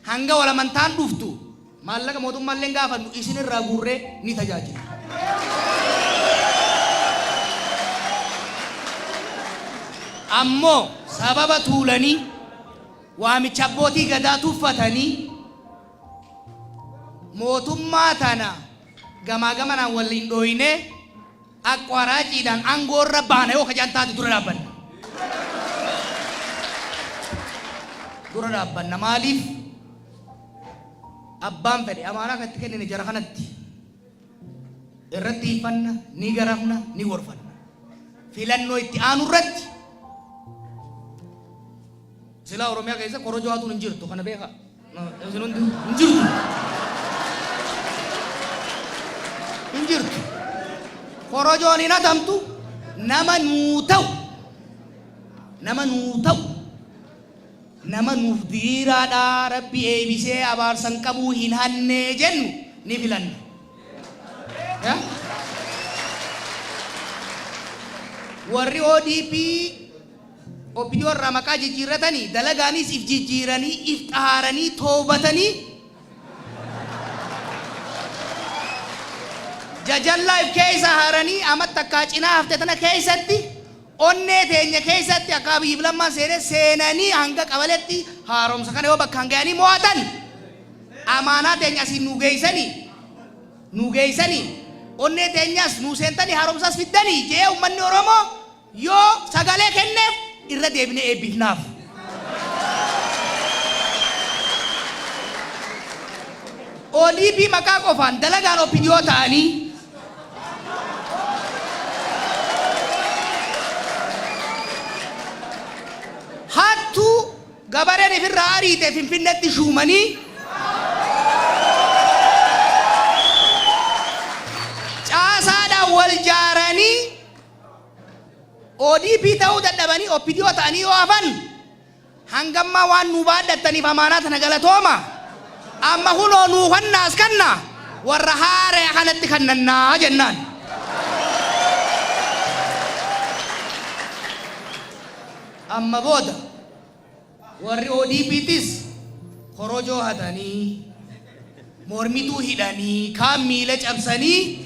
hanga wal amantaan dhuftu maallaqa mootummaallee gaafannu isinirraa guurree ni tajaajila. Ammoo sababa tuulanii waamicha abbootii gadaa tuffatanii mootummaa tana gamaa gamanaan waliin dhooynee aqwaraaciidhaan aangoorra baana yoo kajaan taate, dura dhaabbanna. Dura dhaabbanna. Maaliif? Abbaan fedhe amaanaa kan itti kennine jara kanatti irratti hiiffanna, ni garafna, ni gorfanna. Filannoo itti aanu irratti silaa Oromiyaa keessa korojoo hatuun hin jirtu, kana beekaa. Isin hundi hin jirtu. Hin jirtu. Korojoon hin hatamtu. Nama nuu ta'u, nama nuu ta'u, nama nuuf diriiraadhaa, Rabbi eebisee abaarsan qabuu hin hannee jennu ni filanna. Ya? Warri ODP OPDO irraa maqaa jijjiirratanii dalagaanis if jijjiiranii, if xahaaranii, toobatanii, jajallaa if keessa haranii, amma takkaa cinaa hafte tana keessatti onnee teenya keessatti akka Abiyyiif Lammaan seenee seenanii hanga qabaletti haaromsa kana yoo bakkaan ga'anii mo'atan, amaanaa teenya asiin nuu geessanii, nuu geessanii, onnee teenyas nuu seentanii, haaromsas fiddanii jee uummanni Oromoo yoo sagalee kenneef irra deebinee eebbifnaaf. ODP maqaa qofaan dalagaan OPDO ta'anii hattuu gabareen ifirraa ariite Finfinneetti shuumanii caasaadhaan wal jaaranii ODP ta'uu dadhabanii OPDO ta'anii yoo hafan, hangammaa waan nuu baadhattaniif amaanaa tana galatooma. Amma kunoo nuu kannaas kanna warra haaraya kanatti kannannaa jennaan. Amma booda warri ODP'tis korojoo hatanii, mormituu hidhanii, kaan miila cabsanii.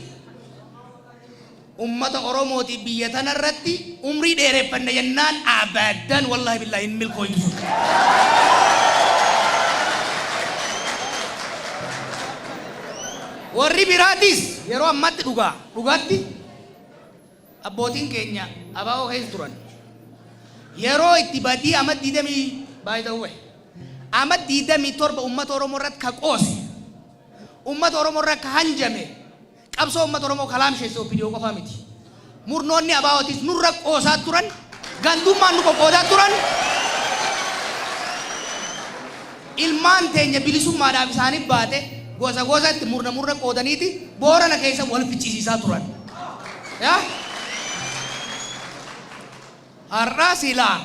Ummata Oromootiif biyya tana irratti umrii dheereffanna jennaan abadan wallahi billahi hin milkooytu sun. Warri biraatis yeroo ammaatti dhugaa dhugaatti abbootiin keenya ABO keessa turan yeroo itti badii ama 20, by the way, ama 27 ummata Oromoo irratti ka qoose, ummata Oromoo irratti ka hanjame, qabsoo ummata Oromoo ka laamsheesse OPDO qofaa miti. Murnoonni ABOtis nurra qoosaa turan, gandummaan nu qoqqoodaa turan, ilmaan teenya bilisummaadhaaf isaaniif baate gosa gosatti murna murna qoodaniiti Boorana keessa wal ficcisiisaa turan. Yaa? Har'a silaa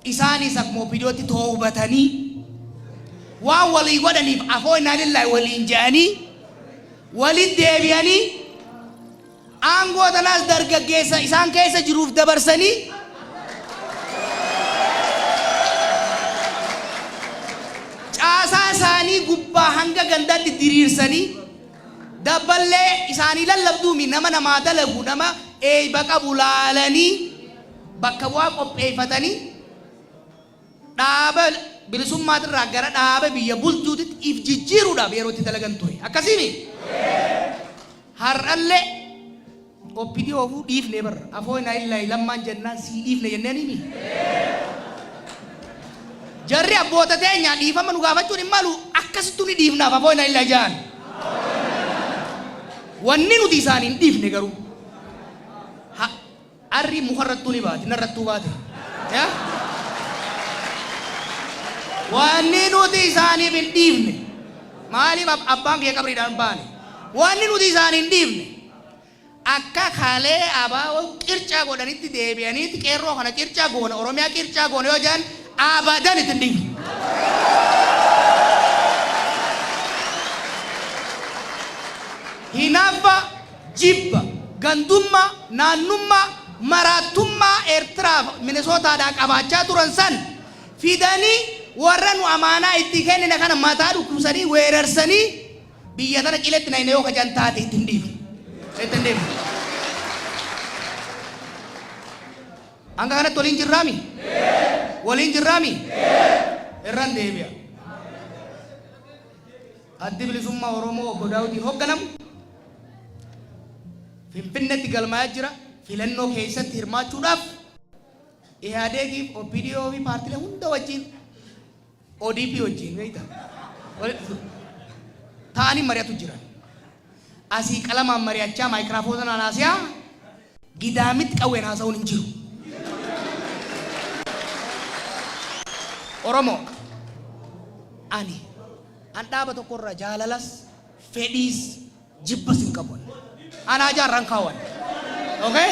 isaanis akkuma OPDOtti toobatanii waan walii godhaniif afoo innaa lillaahi waliin je'anii walitti deebi'anii aangoo tanaas dargaggeessa isaan keessa jiruuf dabarsanii caasaa isaanii gubbaa hanga gandaatti diriirsanii dabballee isaanii lallabduumi nama namaa dalagu, nama eeyba qabu laalanii bakka bu'aa qopheeffatanii dhaaba bilisummaatirraa gara dhaaba biyya bulchuutitti if jijjiiruudhaaf yeroo itti dalagan ture. Akkasiimi? Har'allee OPDO ofuu dhiifne barra. Afoo inaa illaahi lammaan jennaan sii dhiifne jenneeniimi? Jarri abboota teenyaa dhiifama nu gaafachuun hin malu, akkasittuu ni dhiifnaaf afoo inaa illaahi ja'an. Wanni nuti isaanii hin dhiifne garuu arri mukarrattuu ni baati, narrattuu baate. Yaa? Wanni nuti isaaniif hin dhiifne maaliif abbaan kiyya qabriidhaan baane? Wanni nuti isaanii hin dhiifne akka kalee ABO qircaa godhanitti deebi'aniiti qeerroo kana qircaa goona, Oromiyaa qircaa goona yoo jedhan abadan itti hin dhiifne. Hinaffa, jibba, gandummaa, naannummaa, maraattummaa Eertiraaf Minisootaadhaa qabaachaa turan san fidanii warra nu amaanaa itti kennine kana mataa dhukkubsanii weerarsanii biyya tana qiletti nayna yoo kajan taate itti hin dhiifne. Itti hin dhiifne. Hanga kanatti waliin jirraami? Waliin jirraami? Irran deebi'a. Addi Bilisummaa Oromoo Obbo Daawudiin hoogganamu Finfinneetti galmaa'ee jira. Filannoo keessatti hirmaachuudhaaf Ihaadeegiif, OPDO fi paartilee hunda wajjin, ODP wajjin beekta ta'anii mari'atu jiran. Asii qalamaan mari'achaa maayikiraafoonaan haasa'aa gidaamitti qawween haasa'uun hin jiru. Oromoo, ani an dhaaba tokkorraa jaalalas fedhiis jibbas hin qabu. Anaa jaarran kaawwan. Okay?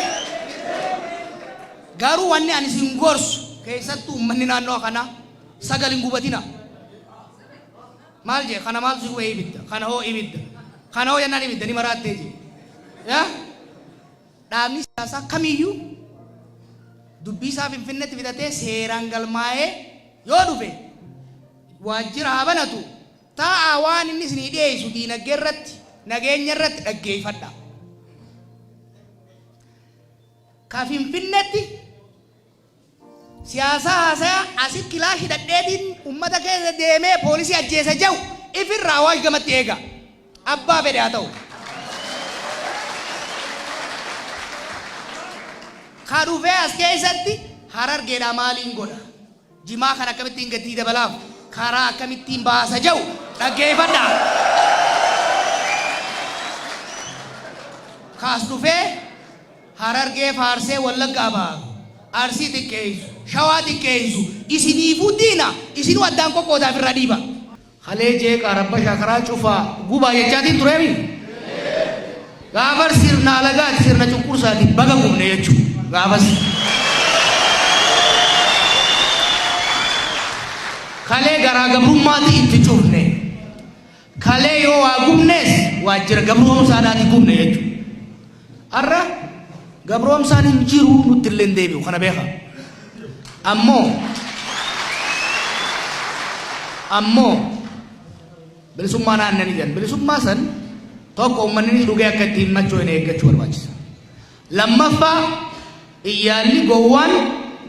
Garuu wanni ani isin gorsu, keessattuu uummanni naannoo kanaa, sagal hin gubatina. Maal jee kana maaltu si gube? Ibidda. Kana hoo ibidda. Kana hoo jennaan ibidda ni maraattee jee. Yaa? Dhaabni siyaasaa kamiyyuu dubbii isaa Finfinneetti fidatee seeraan galmaa'ee yoo dhufe waajjira haa banatu, taa'aa waan inni isinii dhiyeessu diinagdee irratti, nageenya irratti dhaggeeffadha. Ka Finfinneetti siyaasaa haasayaa asi kilaash hidhadheetiin ummata keessa deemee poolisii ajjeesa jedhu ifirraa Awaash gamatti eega. Abbaa fedhe haa ta'u. Ka dhufee as keessatti Harargeedhaa maaliin godha? Jimaa kana akkamittiin gatii dabalaaf? Karaa akkamittiin baasa jedhu dhaggeeffadhaa. Ka as dhufee Harargee faarsee Wallagga abaaru, Arsii xiqqeessu, Shawaa xiqqeessu isiniifuu diina, isinuu addaan qoqqoodaa ifirraa dhiiba. Kalee jeeqaa, rabbashaa, karaa cufaa, gubaa jechaatiin tureemi? Gaafas sirna alagaati, sirna cunqursaati, baga gubne jechuudha. Gaafas. Kalee garaa gabrummaati itti cufne. Kalee yoo waa gubnes waajjira gabroomsaadhaati gubne jechuudha. Har'a gabroomsaan hin jiru, nutti illee hin deebi'u, kana beeka. Ammoo bilisummaa naannanii jedhan, bilisummaa san tokko uummanni dhugee akka ittiin macho'ine eeggachuu barbaachisa. Lammaffaa, iyyaalli gowwaan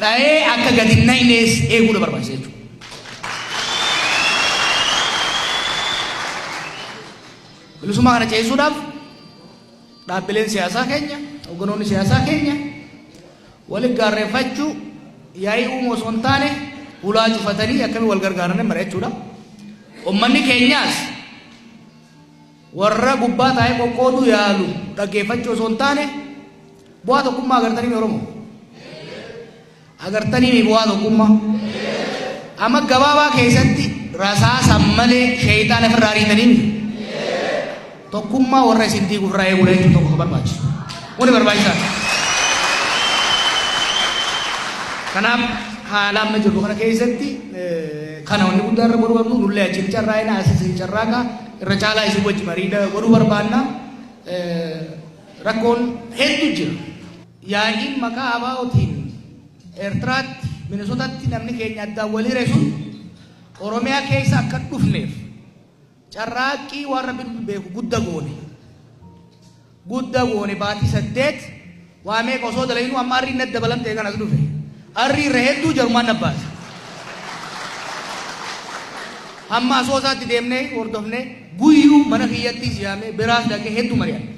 dha'ee akka gadi hin naqnees eeguudha barbaachisa jechuudha. Bilisummaa kana ceesisuudhaaf dhaabbileen siyaasaa keenya, hogganoonni siyaasaa keenya walitti gaarreeffachuu, yaa'ii uumuu osoo hin taane hulaa cufatanii akkamiin wal gargaaran mari'achuudha. Uummanni keenyaas warra gubbaa taa'ee qoqqooduu yaalu dhaggeeffachuu osoo hin taane bu'aa tokkummaa agartanii Oromoo. Agartanii bu'aa tokkummaa. Amma gabaabaa keessatti rasaasan malee sheeyxaan ofirraa ariitanii tokkummaa warra isin diiguuf irraa eeguudha jechuun tokko barbaachisu. Kuni barbaachisaadha. Kanaaf haala amma jirru kana keessatti kana wanni guddaa irra godhuu qabnu, nullee achi hin carraa'ina, asis hin carraaqa, irra caalaa isin wajji marii godhuu barbaanna. Rakkoon hedduu jira. Yaa'iin maqaa ABOtiin Eertiraatti, Minisotatti namni keenya addaan wal hire sun Oromiyaa keessa akka hin dhufneef carraaqqii waan Rabbi beeku gudda goone. Gudda goone baatii 8 waa meeqa osoo dalaginuu amma arriin natti dabalamtee kan as dhufe. Arrii irra hedduu jarumaan na baase. Hamma Asoosaatti deemnee hordofnee guyyuu mana kiyyattis yaamee biraas dhaqee hedduu mari'anne.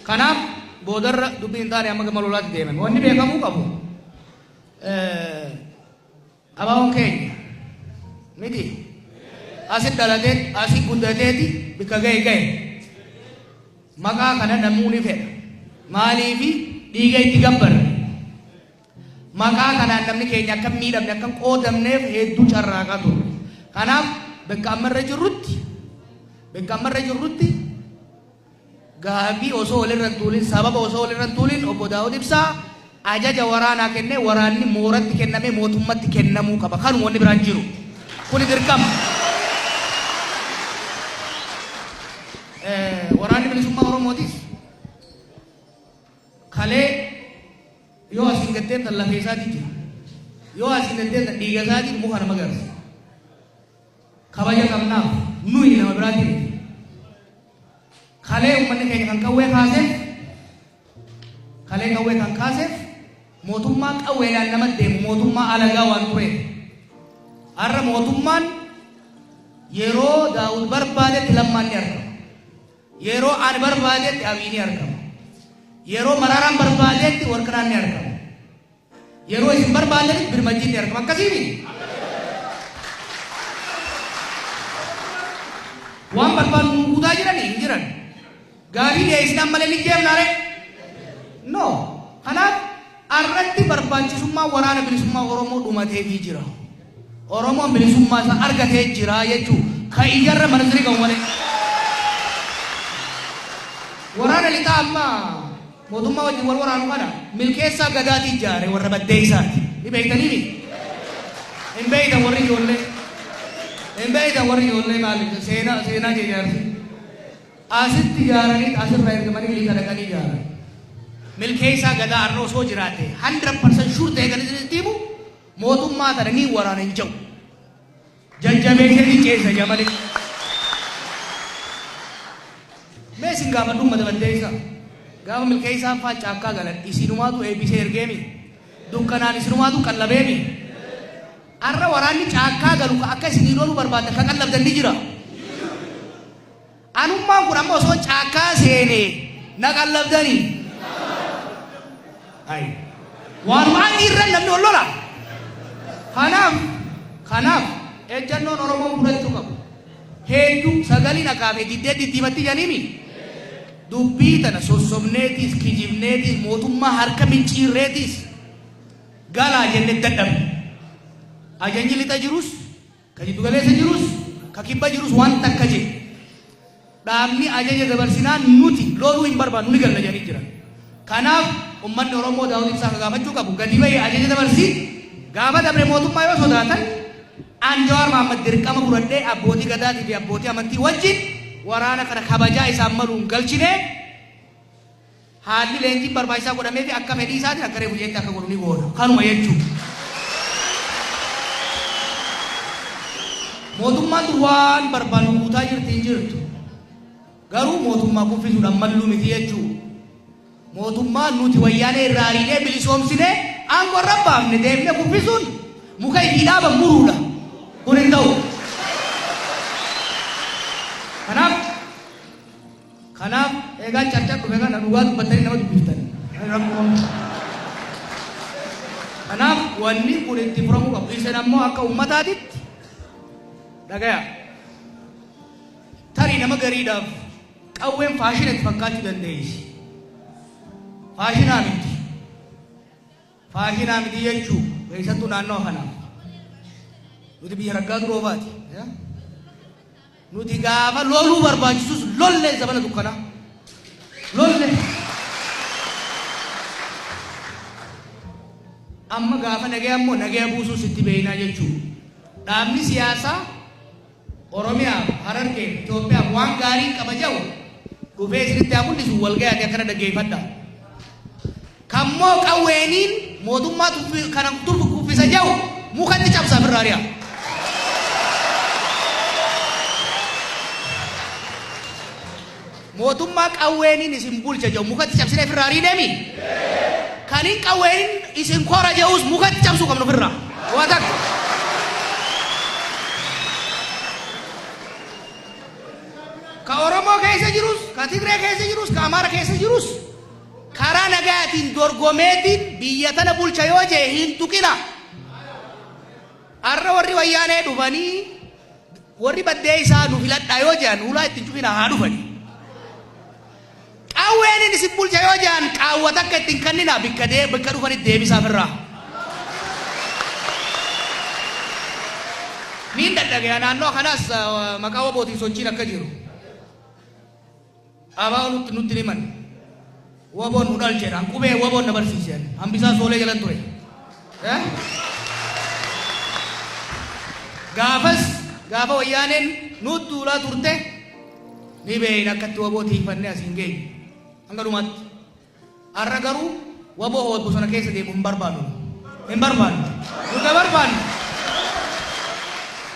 Kanaaf boodarra dubbiin hin taane amma gama lolaatti deemame. Wanni beekamuu qabu ABOn keenya miti, asi dhalatee asi guddateeti bikka ga'e ga'e. Maqaa kana namuu ni fedha. Maaliifi? Dhiiga itti gabbarre. Maqaa kanaan namni keenya akka hin miidhamne, akka hin qoodamneef hedduu carraaqaa turre. Kanaaf bakka ammarra jirrutti gaaffii osoo walirra hin tuulin, sababa osoo walirra hin tuulin, obbo Daawud Ibsaa ajaja waraanaa kennee waraanni mooratti kennamee mootummatti kennamuu qaba. Kanuma, wanni biraan jiru. Kuni dirqama. Waraanni bilisummaa Oromootis kalee yoo asiin gad deemtan lafee isaatii jira. Yoo asiin gad deemtan dhiiga isaatiin muka nama garsa. Kabaja qabnaaf, nuyi nama biraatii miti. Kalee uummanni keenya kan qawwee kaaseef, kalee qawwee kan kaaseef mootummaa qawweedhaan nama deemu, mootummaa alagaa waan tureef. Har'a mootummaan yeroo Daawud barbaadetti Lammaan ni argama. Yeroo ani barbaadetti Abiy ni argama. Yeroo Maraaraan barbaadetti Warqinaan ni argama. Yeroo isin barbaadanitti Birmajjiin ni argama. Akkasiimi? Waan barbaadu nu guutaa jiranii hin jiran. Gaafii dhiyeessinaan malee ni jeefnaare? No. Kanaaf arratti barbaachisummaa waraana bilisummaa Oromoo dhumateefii jira. Oromoon bilisummaa isaa argatee jira jechuu ka ijarra manasirii qabu malee. Waraana lixaa amma mootummaa wajjin wal waraanu kana Milkeessaa Gadaatii ijaare, warra baddeessaati. Ni beektanii mi? Hin beektan warri ijoollee. Hin beektan warri ijoollee, maali seenaa seenaa jee ijaarsi. Asitti ijaaranii asirraa ergamanii lixa dhaqanii ijaaran. Milkeessaa Gadaa har'a osoo jiraate 100% sure ta'e kan isinitti himu, mootummaa tana ni waraana hin jedhu. Jajjabeessee ni ceessa ija malee. Mee isin gaafadhu, uummata baddeessa. Gaafa Milkeessaan faa caakkaa galan isinumaatu eebbisee ergeemi. Dukkanaan isinumaatu qallabeemi. Har'a waraanni caakkaa galu ka akka isinii loluu barbaaddan ka qallabdan ni jira. Anummaan kun amma osoo caakkaa seenee na qallabdanii. Ayi. Waanuma adii irra namni wal lola. Kanaaf ejjannoon Oromoon fudhachuu qabu. Hedduu sagaliin akaafee diddee diddiimatti janiimi. Dubbii tana sossobneetiis, kijibneetiis, mootummaa harka micciirreetiis galaa jennee dadhabne. Ajajni lixa jirus, ka jiddu galeessa jirus, ka kibba jirus waan takka jedhe. Dhaabni ajaja dabarsinaan nuti loluu hin barbaannu, ni galla jedhanii jiran. Kanaaf uummanni Oromoo Daawud Ibsaa ka gaafachuu qabu gadi bahee ajaja dabarsii, gaafa dabre mootummaa yoo sodaatan, an Jawaar Mahaammad dirqama fudhadhee abbootii gadaatii fi abbootii amantii wajjin waraana kana kabajaa isaan maluun galchinee, haalli leenjiin barbaachisaa godhamee fi akka fedhii isaatiin akka reefu jeetti akka godhu ni goona. Kanuma jechuudha. Mootummaan tun waan barbaannu guutaa jirti hin jirtu. Garuu mootummaa kuffisuudhaan malluu miti jechuudha. Mootummaa nuti Wayyaanee irraa ariinee bilisoomsinee aangoo irra baafne deemnee kuffisuun muka ifii dhaaban muruudha. Kun hin ta'u. Kanaaf kanaaf eegaa carcar dhufe kana dhugaa dubbattanii nama dubbiftan. Kanaaf wanni kun itti furamuu qabu. Isin ammoo akka ummataatitti dhagaya. Tarii nama gariidhaaf qawween faashina itti fakkaachuu dandeessi. Faashinaa miti. Faashinaa miti jechuu keessattuu naannoo kanaaf. Nuti biyya raggaa duroofaati. Nuti gaafa loluu barbaachisus lollee zabana dukkanaa. Lolle. Amma gaafa nagaya immoo nagaya buusuus itti beeynaa jechuudha. Dhaabni siyaasaa Oromiyaaf, Harargeef, Itoophiyaaf waan gaarii qaba jedhu dhufee isinitti haa mul'isu, wal gayaati akkana dhaggeeffadha. Kammoo qawweeniin mootummaa kana kuffisa jedhu mukatti cabsaa ofirraa ari'a. Mootummaa qawweeniin isin bulcha jedhu mukatti cabsinee ofirraa ariineemi? Kanin qawweeniin isin kora jedhus mukatti cabsuu qabnu ofirraa. Waa takka. Ka Oromoo keessa jirus, ka Tigree keessa jirus, ka Amaara keessa jirus karaa nagaatiin dorgomeetiin biyya tana bulcha yoo jee hin tuqina. Har'a warri Wayyaanee dhufanii warri baddee isaa nu filadhaa yoo jedhan hulaa ittiin cufina, haa dhufani. Qawween isin bulcha yoo jedhan qaawwa takka ittiin kannina, bikka dee bikka dhufanitti deebisaaf irraa. Niin dadhagaya naannoo kanaas maqaa WBOtiin sochiin akka jiru. Abaa nutti himan. WBOn nu dhalcheedha. Qubee WBOn na barsiise. Hambisaa Soolee jalan ture. Gaafas gaafa Wayyaaneen nutti duulaa turte ni beeyna akkatti WBO tiifannee asiin geenye. Hanga dhumaatti. Har'a garuu WBO hoo bosona keessa deemu hin barbaannu. Hin barbaannu. Nu ka barbaannu.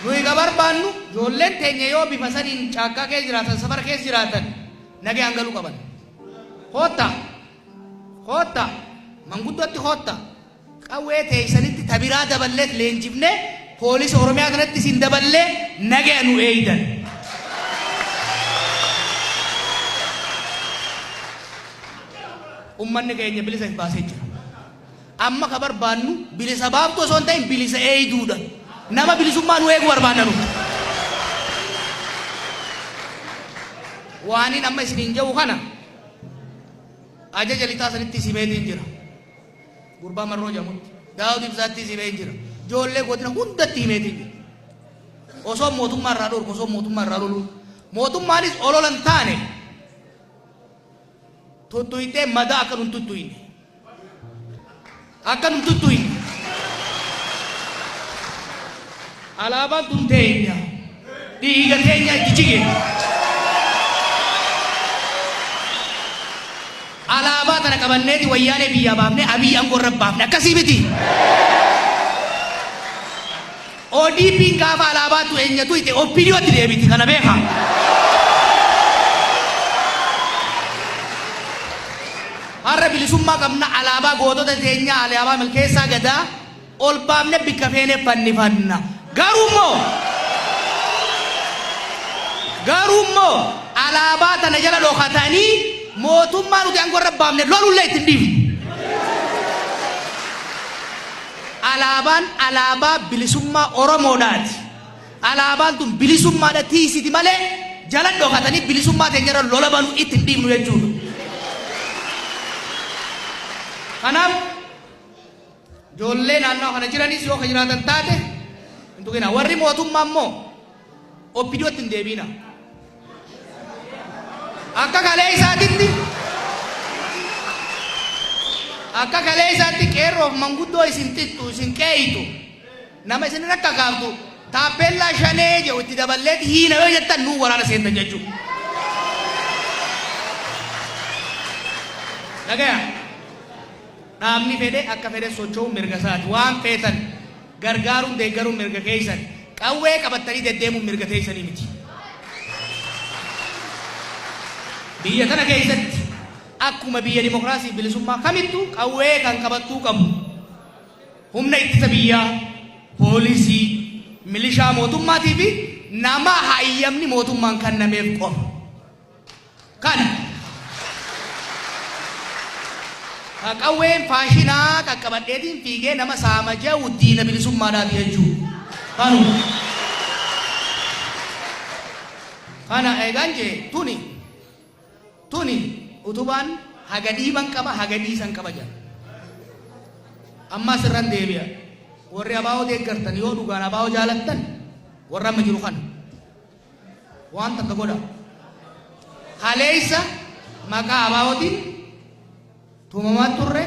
Nuyi ka barbaannu ijoolleen teenya yoo bifa saniin caakkaa keessa jiraatan, safara keessa jiraatan, nagaan galuu qaban. Kootta. Kootta. Manguddootti kootta. Qawwee teessanitti tabiraa daballeet leenjifnee poolisa Oromiyaa kanatti isin daballee nagaya nu eeydan. Ummanni keenya bilisa if baasee jira. Amma ka barbaannu bilisa baaftuu osoo hin ta'in bilisa eeyduudha. Nama bilisummaa nu eegu barbaanna nu. Waaniin amma isiniin jedhu kana ajaja lixaa sanitti simeetiin jira. Gurbaa Marroo jedhamutti. Daawud Ibsaatti simee jira. Ijoollee godina hundatti himeetiin jira. Osoo mootummaa irraa dhorku, osoo mootummaa irraa lolu. Mootummaanis olola hin taane tuttuyitee madaa akka nun tuttuyine. Akka nun tuttuyine. Alaabaan tun teenya. Dhiiga teenya itti jige. Alaabaa tana qabanneeti Wayyaanee biyyaa baafnee Abiy aangoo irra baafne, akkasii miti. ODP'n gaafa alaabaatu eenyatu ite OPDOtti deebiti, kana beeka. Har'a bilisummaa qabna, alaabaa gootota teenyaa, alaabaa Milkeessaa Gadaa ol baafne bikka feene fannifanna. Garuu immoo alaabaa tana jala dhokatanii mootummaa nuti aangoo irra baafne lolullee ittiin dhiifnu. Alaabaan alaabaa bilisummaa Oromoodhaati. Alaabaan tun bilisummaadha tiisiti malee jala dhokatanii bilisummaa teenyarra lola banuu itti hin dhiifnu jechuudha. Kanaaf ijoollee naannoo kana jiranis yoo ka jiraatan taate hin tuqina. Warri mootummaa immoo OPDOtti hin deebiina. Akka kalee isaatti qeerroof manguddoo isin xixxu, isin qeeyitu, nama isin rakka kaaftu, taappellaa Shanee jedhu itti daballeeti hiina yoo jettan nuu waraana seentan jechuudha. Dhagaya. Dhaabni fedhe akka fedhe socho'uun mirga isaati. Waan feetan gargaaruun deeggaruun mirga keessan. Qawwee qabattanii deddeemuun mirga teessanii miti. Biyya tana keessatti Akkuma biyya dimokiraasii bilisummaa kamittuu qawwee kan qabattuu qabu humna ittisa biyyaa, poolisii, milishaa mootummaatii fi nama hayyamni mootummaan kennameef qofa. Kana ka qawween faashinaa qaqqabadheetiin fiigee nama saama je'u diina bilisummaadhaati jechuudha. Kanuma. Kana eegaan jee tuni tuni utubaan haga dhiiban qaba, haga dhiisan qaba jedha. Amma asirran deebi'a. Warri ABO deeggartan, yoo dhugaan ABO jaalattan, warra amma jiru kana waan takka godha. Kaleessa maqaa ABOtiin tumamaa turre,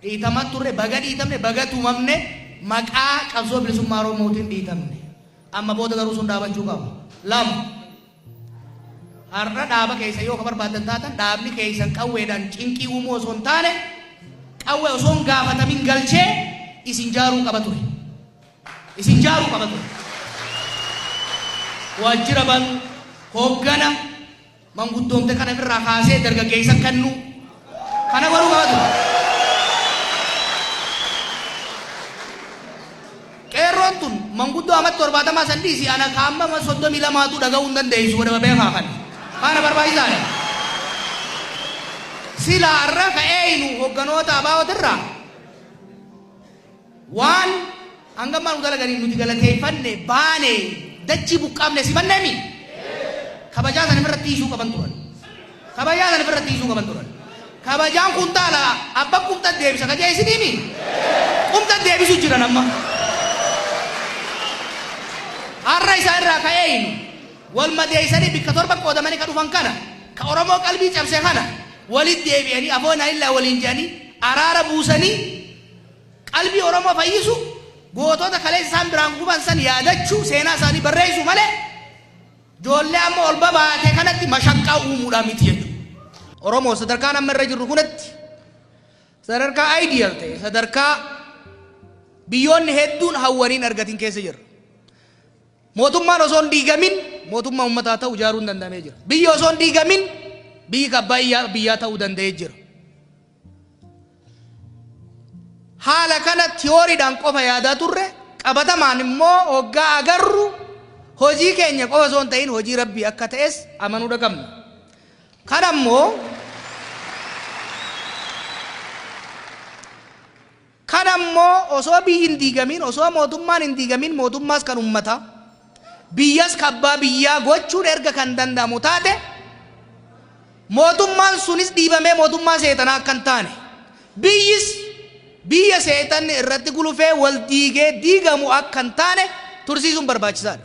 dhiitamaa turre, baga dhiitamne, baga tumamne, maqaa qabsoo bilisummaa Oromootiin dhiitamne. Amma booda garuu sun dhaabachuu qaba. Lama. Har'a dhaaba keessa yoo ka barbaadan taatan, dhaabni keessan qawweedhaan cinqii uumuu osoo hin taane, qawwee osoo hin gaafatamin galchee isin jaaruu qaba ture. Isin jaaruu qaba ture. Waajjira banu, hooggana manguddoomte kana irraa kaasee dargaggeessa kennu kana godhuu qaba ture. Qeerroon tun manguddoo amatti 70 san dhiisi, ana kaamma 32tu dhaga'uu hin dandeessu, godhama beekaa kana. Kana barbaachisaadha. Sila har'a ka'eeynu hogganoota ABOtirraa waan hangammaa nu dalaganiin nuti galateeffanne baane, dachii buqqaafne simanneemi. Kabajaa sana irratti hiisuu qaban turan. Kabajaa sana irratti hiisuu qaban turan. Kabajaan kuntaala abba qumxa deebisa kajee isiniimi. Qumxa deebisu jiran amma. Har'a isaa irraa ka'eeynu wal madeessanii bikka torba qoodamanii ka dhufan kana, ka Oromoo qalbii cabse kana, walitti deebi'anii afoon illaa waliin jedhanii araara buusanii qalbii Oromoo fayyisu, gootota kaleessa isaan biraan guban san yaadachuu, seenaa isaanii barreessuu malee ijoollee amma ol babaate kanatti mashaqqaa uumuudhaan miti jechuudha. Oromoo sadarkaan amma irra jirru kunatti sadarkaa ideal ta'e, sadarkaa biyyoonni hedduun hawwaniin argatin keessa jirra. Mootummaan osoo hin diigamin mootummaa uummataa ta'u ijaaruun danda'amee jira. Biyyi osoo hin diigamin biyyi abbaa biyyaa ta'uu danda'ee jira. Haala kana tiyooriidhaan qofa yaadaa turre, qabatamaan immoo hoggaa agarru hojii keenya qofa osoo hin ta'in hojii Rabbii akka ta'es amanuu qabna. Kana immoo osoo biyyi hin diigamin, osoo mootummaan hin diigamin, mootummaas kan uummataa, biyyas kan abbaa biyyaa gochuun erga kan danda'amu taate, mootummaan sunis dhiibamee mootummaa seexanaa akka hin taane, biyyis biyya seexanni irratti gulufee wal diigee diigamu akka hin taane tursiisuun barbaachisaadha.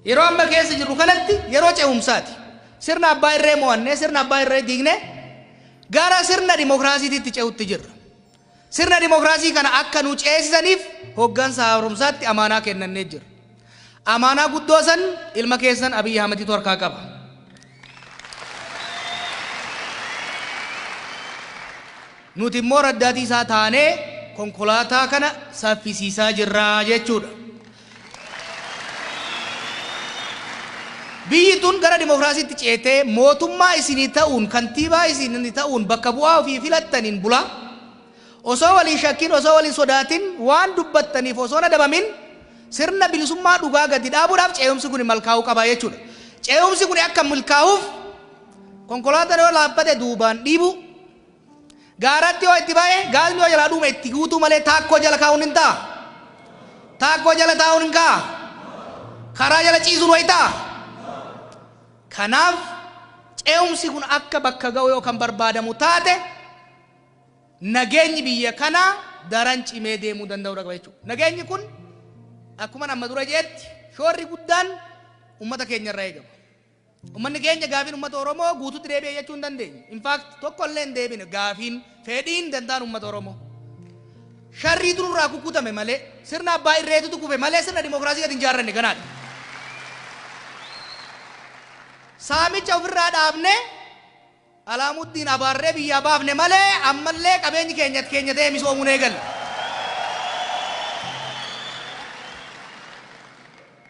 Yeroo amma keessa jirru kanatti yeroo ce'umsaati. Sirna abbaa irree mo'annee, sirna abbaa irree diignee gara sirna dimokiraasiitti ce'utti jirra. Sirna dimokiraasii kana akka nu ceesisaniif hoggansa haaromsaatti amaanaa kennannee jirra. Amaanaa guddoo san ilma keessan Abiyyi Ahmeditu harkaa qaba. Nuti immoo raddaatii isaa taanee konkolaataa kana saffisiisaa jirra jechuudha. Biyyi tun gara dimokiraasiitti ceetee mootummaa isinii ta'uun, kantiibaa isinii ta'uun, bakka bu'aa ofii filattaniin bulaa, osoo waliin shakkiin, osoo waliin sodaatin, waan dubbattaniif osoo nadabamin sirna bilisummaa dhugaa gadi dhaabuudhaaf ce'umsi kun milkaa'uu qaba jechuudha. Ce'umsi kun akka milkaa'uuf konkolaataan yoo laaffate duubaan dhiibu, gaaratti yoo itti ba'e, gaasni yoo jalaa dhume itti guutuu malee taakkoo jala kaa'uun hin ta'a. Taakkoo jala taa'uun hin ka'a. Karaa jala ciisuun wayi ta'a. Kanaaf ce'umsi kun akka bakka ga'u yoo kan barbaadamu taate, nageenyi biyya kanaa daran cimee deemuu danda'uu qaba jechuudha. Nageenyi kun akkuma amma dura jeetti shoorri guddaan uummata keenya irraa eegama. Uummanni keenya gaafiin uummata Oromoo guututti deebi'e jechuu hin dandeenyu. In fact, tokko illee hin deebine gaafiin fedhiin danda'an uummata Oromoo. Sharriitu nurraa kukkutame malee, sirna abbaa irreetutu kufe malee, sirna dimokiraasii gadi hin jaarranne ganaadha. Saamicha ofirraa dhaabnee Alaamuddiin abaarree biyyaa baafne malee ammallee qabeenyi keenya keenya ta'ee misoomuun eegalle.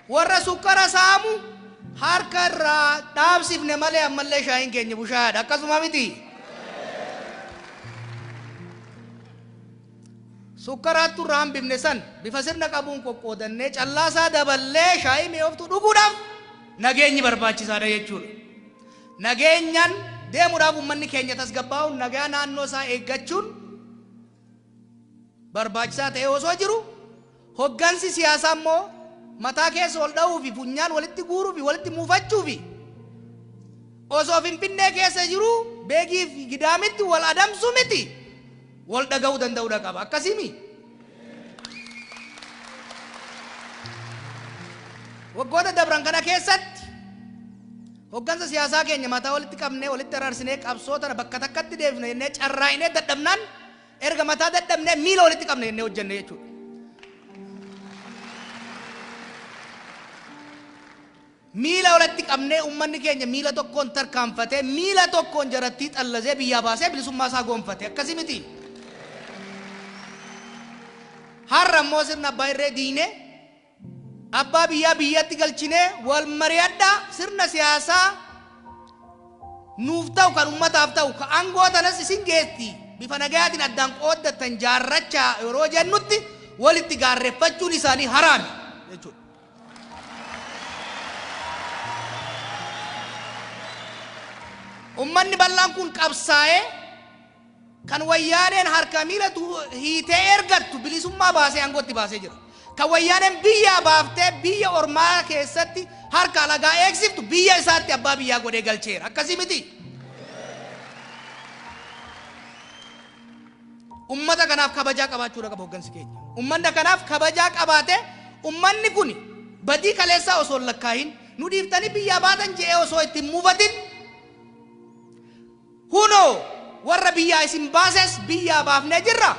Warra sukkara saamu harka irraa dhaabsifne malee ammallee shaayiin keenya bushaayadha. Akkasuma miti. Sukkaraattu irraa hambifne san bifa sirna qabuun qoqqoodannee callaasaa daballee shaayii mi'ooftuu dhuguudhaaf nageenyi barbaachisaadha jechuudha. Nageenyaan deemuudhaaf uummanni keenya tasgabbaa'uun nagaa naannoo isaa eeggachuun barbaachisaa ta'ee osoo jiru, hoggansi siyaasaa immoo mataa keessa ol dha'uu fi funyaan walitti guuruu fi walitti muufachuu fi osoo Finfinnee keessa jiru Beegii fi Gidaamitti wal adamsuu miti, wal dhaga'uu danda'uudha qaba. Akkasimi? Waggoota dabran kana keessatti hoggansa siyaasaa keenya mataa walitti qabnee, walitti araarsinee, qabsoo tana bakka takkatti deebifne jennee carraa'inee dadhabnaan, erga mataa dadhabnee miila walitti qabne jennee hojjenne jechuudha. Miila walitti qabnee, uummanni keenya miila tokkoon tarkaanfatee, miila tokkoon jarattii xallazee biyyaa baasee bilisummaa isaa gonfate. Akkasii miti? Har'a immoo sirna abbaa irree diinee, abbaa biyyaa biyyatti galchinee, wal mari'adhaa, sirna siyaasaa nuuf ta'u, kan ummataaf ta'u, ka aangoo tanas isin geessi bifa nagayaatiin addaan qooddattan jaarrachaa yeroo jennutti walitti gaarreeffachuun isaanii haraami jechuudha. Ummanni bal'aan kun qabsaa'ee kan Wayyaaneen harka miila hiitee ergattu bilisummaa baasee aangootti baasee jira. Kan Wayyaaneen biyyaa baaftee biyya ormaa keessatti harka alagaa eegsiftu biyya isaatti abbaa biyyaa godhee galcheera. Akkasii miti? Ummata kanaaf kabajaa qabaachuudha qaba hoggansi keenya. Ummanni kanaaf kabajaa qabaate, ummanni kun badii kaleessaa osoo hin lakkaahin, nu dhiiftanii biyyaa baatan je'ee osoo itti hin muufatin, hunoo warra biyyaa isin baases biyyaa baafnee jirra.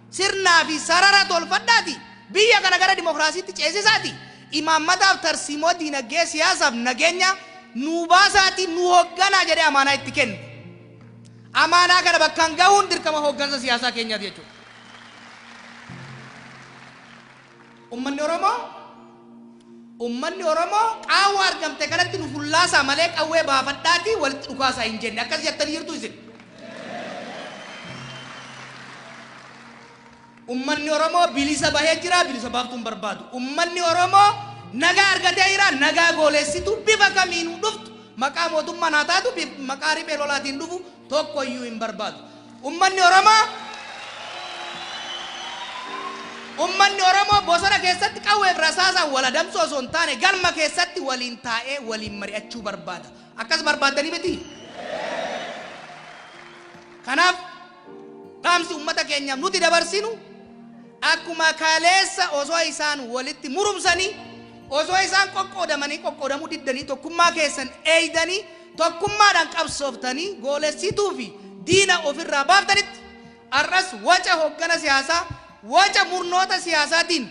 Sirnaa fi sarara tolfadhaati. Biyya kana gara dimokiraasiitti ceesisaati. Imaammataaf tarsiimoo diinagdee, siyaasaaf nageenya nuu baasaati, nu hoogganaa jedhee amaanaa itti kenne. Amaanaa kana bakkaan gahuun dirqama hooggansa siyaasaa keenyaati jechuudha. Ummanni Oromoo qaawwa argamte kanatti nu fullaasaa malee qawwee baafadhaatii walitti dhukaasaa hin jenne. Akkas jettanii jirtu isin? Ummanni Oromoo bilisa bahee jira, bilisa baaftuu hin barbaadu. Ummanni Oromoo nagaa argatee jira, nagaa gooleessitu bifa kamiinuu dhuftu, maqaa mootummaan haa taatu, maqaa riphee lolaatiin dhufu tokko iyyuu hin barbaadu. Ummanni Oromoo bosona keessatti qawweef rasaasaan wal adamsuu osoo hin taane galma keessatti waliin taa'ee waliin mari'achuu barbaada. Akkas barbaaddanii miti? Kanaaf dhaamsi ummata keenyaaf nuti dabarsinu, akkuma kaleessa osoo isaan walitti murumsanii, osoo isaan qoqqoodamanii, qoqqoodamuu diddanii, tokkummaa keessan eeydanii, tokkummaadhaan qabsooftanii goolessituu fi diina ofirraa baaftanitti, har'as waca hoggana siyaasaa, waca murnoota siyaasaatiin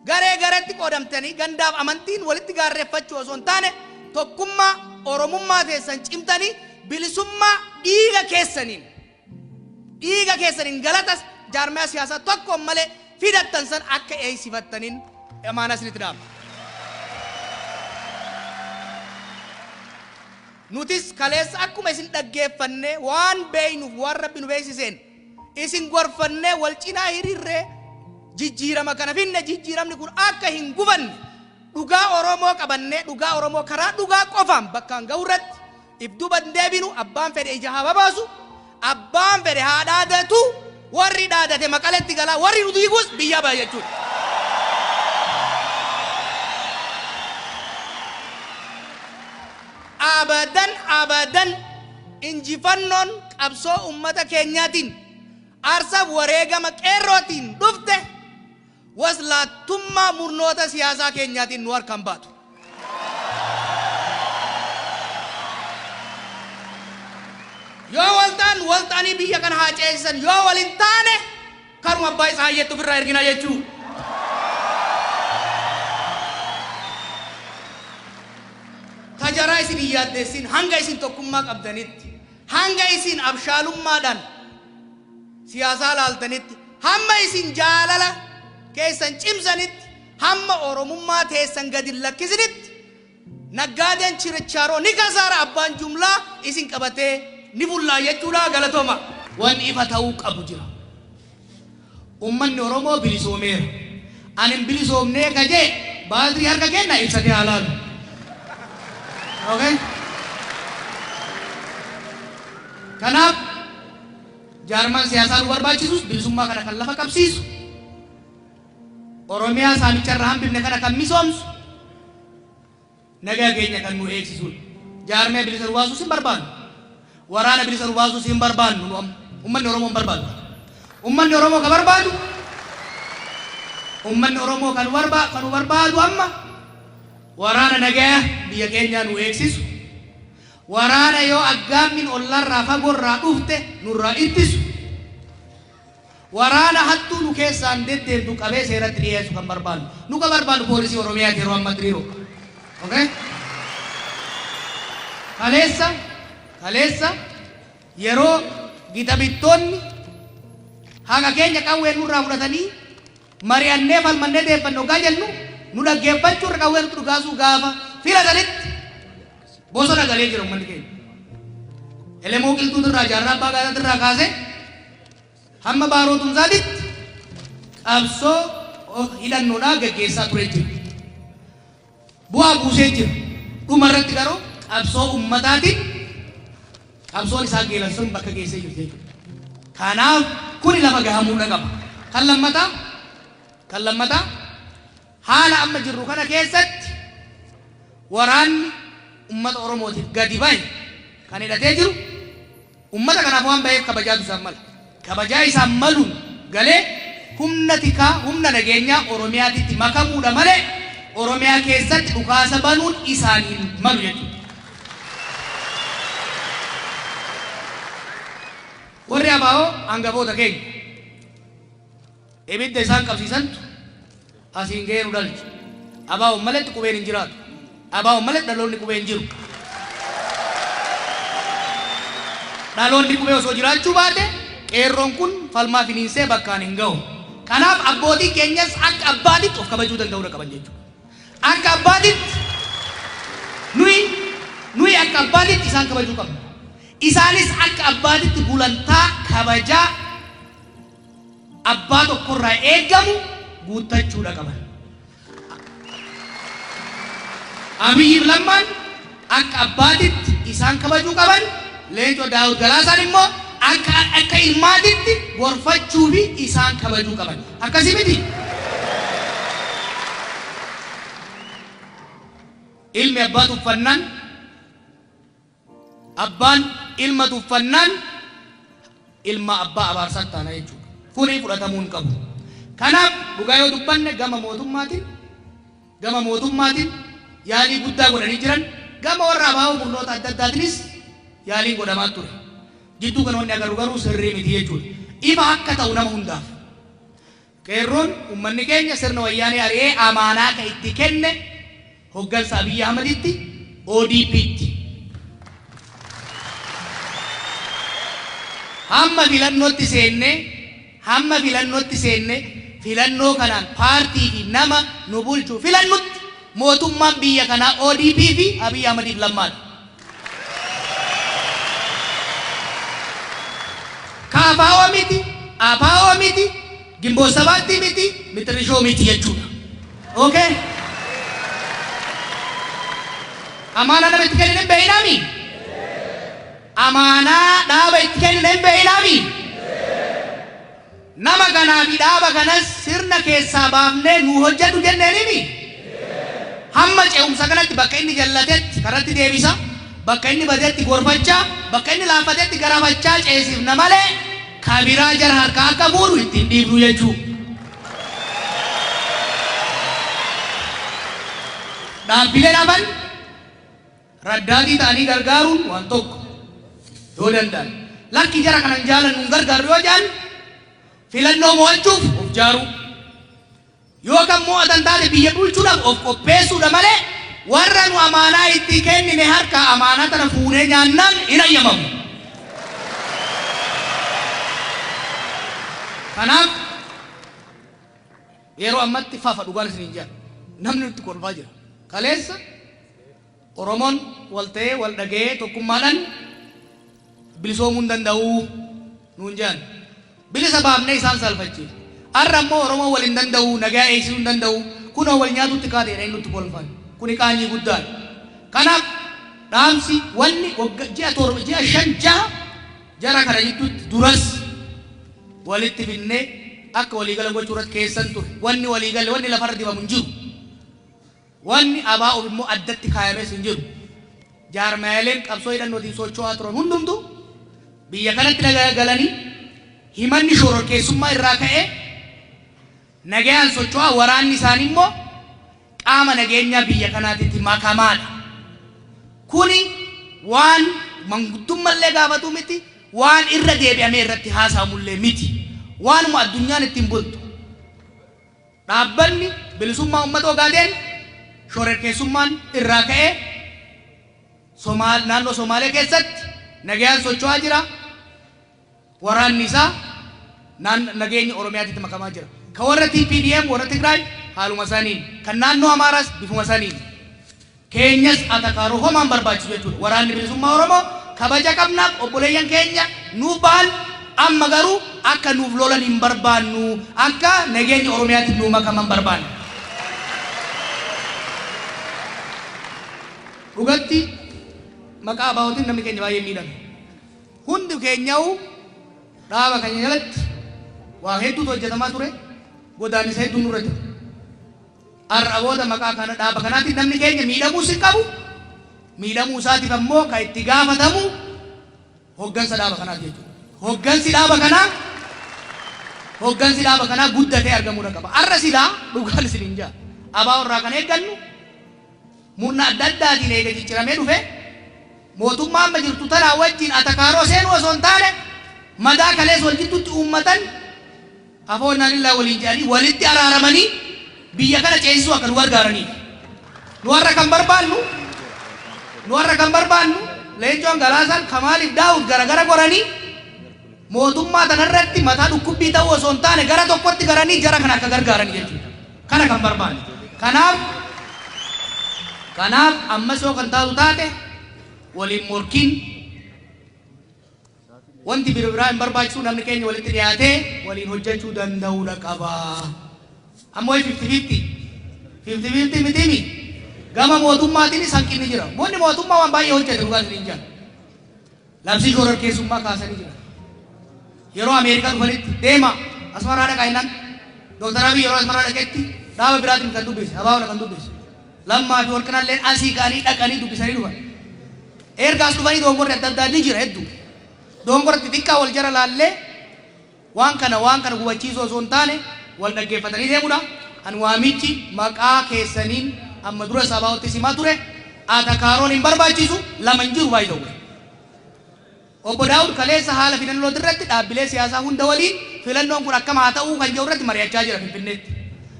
garee gareetti qoodamtanii gandaaf amantiin walitti gaarreeffachuu osoo hin taane, tokkummaa Oromummaa teessan cimtanii, bilisummaa dhiiga keessaniin galatas jaarmaya siyaasaa tokkoon malee fidattan san akka eeysifattaniin amaanaa isinitti dhaama. Nutis kaleessa akkuma isin dhaggeeffanne, waan beeynuuf, waan Rabbi nu beeksiseen isin gorfannee, wal cinaa hiriirree jijjiirama kana finne. Jijjiiramni kun akka hin gufanne, dhugaa Oromoo qabannee, dhugaa Oromoo karaa dhugaa qofaan bakkaan ga'u irratti if duba hin deebinu. Abbaan fedhe ija haa babaasu, abbaan fedhe haa dhaadatu. Warri dhaadate Maqaletti galaa, warri nu diigus biyya ba'a jechuudha. Abadan abadan injifannoon qabsoo ummata keenyaatiin, aarsaaf wareegama qeerrootiin dhufte waslaattummaa murnoota siyaasaa keenyaatiin nu harkaan baatu. Yoo wal ta'an, wal ta'anii biyya kana haa ceesisan. Yoo wal hin taane, karuma abbaa isaa hayyattu ofirraa ergina jechuu. Tajaraa isin hin yaaddeessin. Hanga isin tokkummaa qabdanitti, hanga isin abshaalummaadhaan siyaasaa laaltanitti, hamma isin jaalala keessan cimsanitti, hamma Oromummaa teessan gadi hin lakkisinitti, naggaadeen chirichaaroo ni kasaara, abbaan jumlaa isin qabatee ni bullaa jechuudha. Galatooma. Wanni ifa ta'uu qabu jira. Ummanni Oromoo bilisoomeera. Ani hin bilisoomnee ka jee baatirii harka kenna ibsatee haa laalu. Okay? Kanaaf jaarmaan siyaasaa nu barbaachisus bilisummaa kana kan lafa qabsiisu, Oromiyaa saamicha irraa hambifne kana kan misoomsu, nagaa keenya kan nu eegsisuudha. Jaarmee bilisa nu baasuus hin barbaannu. Waraana bilisa nu baasuus hin barbaannu nu amma. Ummanni Oromoo hin barbaadu. Ummanni Oromoo ka barbaadu, ummanni Oromoo kan nu barbaadu amma waraana nagaa biyya keenyaa nu eegsisu, waraana yoo aggaammiin ollarraa fagoorraa dhufte nurraa ittisu, waraana hattuu nu keessaan deddeemtu qabee seeratti dhiyeessu kan barbaannu. Nu ka barbaannu poolisii Oromiyaati yeroo amma diriiru. Okay? Kaleessa yeroo gita bittoonni haqa keenya qawween nurraa fudhatanii mari'annee falmannee deeffanne hoggaa jennu, nu dhaggeeffachuu irra qawwee nutti dhukaasuu gaafa filatanitti bosona galee jira uummanni keenya. Elemoo Qilxuutirraa, Jaarraa Abbaa Gaadaatirraa kaasee hamma Baaroo Tumsaatitti qabsoo hidhannoodhaa gaggeessaa ture jira. Bu'aa buusee jira. Dhuma irratti garuu qabsoo ummataatiin qabsoon isaan geelan sun bakka geessee jirti jechuudha. Kanaaf kuni lafa gahamuudha qaba. Kan lammataa, haala amma jirru kana keessatti waraanni ummata Oromootiif gadi bahe kan hidhatee jiru ummata kanaaf waan baheef kabajaatu isaan mala. Kabajaa isaan maluun galee humna tikaa, humna nageenyaa Oromiyaatitti makamuudha malee Oromiyaa keessatti dhukaasa banuun isaan hin malu jechuudha. Warri ABO hangafoota keenya. Ibidda isaan qabsiisantu asiin gahee nu dhalche. ABOn maletti qubeen hin jiraatu. ABOn maletti dhaloonni qubee hin jiru. Dhaloonni qubee osoo jiraachuu baate qeerroon kun falmaa finiinsee bakkaan hin gahu. Kanaaf abbootiin keenyas akka abbaatitti of kabajuu danda'uudha qaban jechuudha. Akka abbaatitti nuyi akka abbaatitti isaan kabajuu qabna. Isaanis akka abbaatitti gulantaa kabajaa abbaa tokkorraa eeggamu guuttachuudha qaban. Abiyyiif Lammaan akka abbaatitti isaan kabajuu qaban, Leencoo Daawud Galaasaan immoo akka ilmaatitti gorfachuu fi isaan kabajuu qaban. Akkasii miti? Ilmi abbaa tuffannaan, abbaan ilma tuffannaan, ilma abbaa abaarsaa taana jechuudha. Kuni fudhatamuu hin qabu. Kanaaf dhugaa yoo dubbanne, gama mootummaatiin yaalii guddaa godhanii jiran, gama warra ABO murnoota adda addaatiinis yaaliin godhamaa ture. Jidduu kana wanni agarru garuu sirrii miti jechuudha. Ifa akka ta'u nama hundaaf. Qeerroon uummanni keenya sirna Wayyaanee ari'ee amaanaa ka itti kenne hoggansa Abiyyi Ahmaditti, ODP'tti. Hamma filannootti seennee filannoo kanaan paartii fi nama nu bulchu filannutti mootummaan biyya kanaa ODP fi Abiyyi Ahmadiif Lammaadha. KFO miti, ABO miti, Gimboo Sabaatti miti, Mixirishoo miti jechuudha. Okay? Amaanaa nama itti kennan hin beeknaami? Amaanaa dhaaba itti kennan hin beeknaami? Nama kanaa fi dhaaba kanas sirna keessaa baafnee nu hojjedhu jenneenimi? Hamma ce'umsa kanatti bakka inni jallatetti karatti deebisa, bakka inni badetti gorfachaa, bakka inni laaffatetti garafachaa ceesifna malee kabiraa jara harkaa akka fuudhu ittiin dhiifnu jechuu. Dhaabbileen hafan raddaatii ta'anii gargaaruun waan tokko yoo danda'an. Lakki, jara kanan jaalannu hin gargaarru yoo jedhan, filannoo mo'achuuf of jaaruu. Yoo kan mo'atan taate biyya bulchuudhaaf of qopheessuudha malee warra nu amaanaa itti kennine harka amaanaa tana fuunee nyaannaan hin ayyamamu. Kanaaf yeroo ammatti fafa dhugaan isiniin jedha. Namni nutti kolfaa jira. Kaleessa Oromoon wal ta'ee, wal dhaga'ee, tokkummaadhaan bilisoomuu hin danda'u nuun jedhan. Bilisa baafnee isaan saalfachiifne. Har'a immoo Oromoo wal hin danda'u, nagaa eegsisuu hin danda'u, kunoo wal nyaatutti kaate jedhanii nutti kolfan. Kuni qaanyii guddaadha. Kanaaf dhaamsi wanni wagga ji'a 7, ji'a 5, 6 jara kana jidduutti duras walitti finnee akka walii galan gochuu irratti keessan ture. Wanni walii galle, wanni lafarra dibamu hin jiru. Wanni ABOf immoo addatti kaayames hin jiru. Jaarmayaaleen qabsoo hidhannootiin socho'aa turan hundumtuu biyya kanatti galanii himanni shororkeessummaa irraa ka'ee nagayaan socho'aa, waraanni isaanii immoo qaama nageenyaa biyya kanaatitti makamaadha. Kuni waan manguddummallee gaafatu miti, waan irra deebi'amee irratti haasa'amullee miti. Waanuma addunyaan ittiin bultu. Dhaabbanni Bilisummaa Uummata Ogaadeen shororkeessummaan irraa ka'ee Somaal naannoo Somaalee keessatti nagayaan socho'aa jira. Waraanni isaa naan nageenya Oromiyaatitti makamaa jira. Ka warra TPDM, warra Tigraay, haaluma saniin. Kan naannoo Amaaraas bifuma saniin. Keenyas atakaaroo homaan barbaachisu jechuudha. Waraanni Bilisummaa Oromoo kabaja qabnaaf, obboleeyyan keenya nuuf bahan, amma garuu akka nuuf lolan hin barbaannu, akka nageenya Oromiyaatti nuu makaman barbaanna. Dhugatti maqaa ABOtiin namni keenya baay'ee miidhame. Hundi keenyahu dhaaba keenya jalatti waa hedduutu hojjetamaa ture, godaannisa hedduun nurra jira. Har'a booda maqaa kana dhaaba kanaatiin namni keenya miidhamuus hin qabu. Miidhamuu isaatiif ammoo kan itti gaafatamu hoggansa dhaaba kanaati jechuudha. Hoggansi dhaaba kanaa guddatee argamuudha qaba. Har'a silaa dhugaan isin hin jaa. ABO irraa kan eeggannu murna adda addaatiin eega jijjiiramee dhufe mootummaa amma jirtu tanaa wajjin atakaaroo seenuu osoo hin taane, madaa kalees wal jidduutti uummatan afoonnaan illaa waliin jedhanii walitti araaramanii biyya kana ceesisuu akka nu gargaaraniif. Nu har'a kan barbaannu Leencoon, Galaasaan, Kamaaliif Daawud gara gara goranii mootummaa tanarratti mataa dhukkubbii ta'uu osoo hin taane, gara tokkotti garanii jara kana akka gargaaran jechuudha. Kana kan barbaannu. Kanaaf ammas yoo kan taatu taate waliin morkiin wanti bira biraa hin barbaachisu, namni keenya walitti dhiyaatee waliin hojjechuu danda'uudha qaba. Ammoo 50-50. 50-50 mitiimi. Gama mootummaatiinis hanqinni jira. Wanni mootummaa waan baay'ee hojjete, dhugaa isiniin jira. Labsii shororkeessummaa kaasanii jira. Yeroo Ameerikaa dhufanitti deema Asmaraa dhaqaa jennaan, Dooktar Abiy yeroo Asmaraa dhaqetti dhaaba biraatiin kan dubbise, ABOdha kan dubbise. Lammaa fi Warqinalleen asii ka'anii dhaqanii dubbisanii dhufan. Ergaas dhufanii dogongorri adda addaa ni jira hedduu. Dogongora xixiqqaa wal jara laallee waan kana hubachiisuu osoo hin taane wal dhaggeeffatanii deemudha. An waamichi maqaa keessaniin amma dura sabaa'otti simaa ture. Atakaaroon hin barbaachisu, lama hin jiru baay'ee. Obbo Daawud kaleessa haala filannoo irratti dhaabbilee siyaasaa hunda waliin filannoon kun akkam haa ta'uu kan jedhu irratti mari'achaa jira Finfinneetti.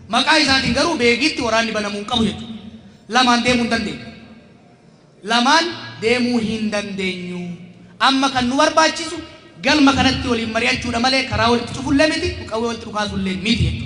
Maqaa isaatiin garuu Beegiitti waraanni banamuu hin qabu jechuudha. Lamaan deemuu hin dandeenyu. Lamaan deemuu hin dandeenyu. Amma kan nu barbaachisu galma kanatti waliin mari'achuudha malee karaa walitti cufullee miti, qawwee walitti dhukaasullee miti jechuudha.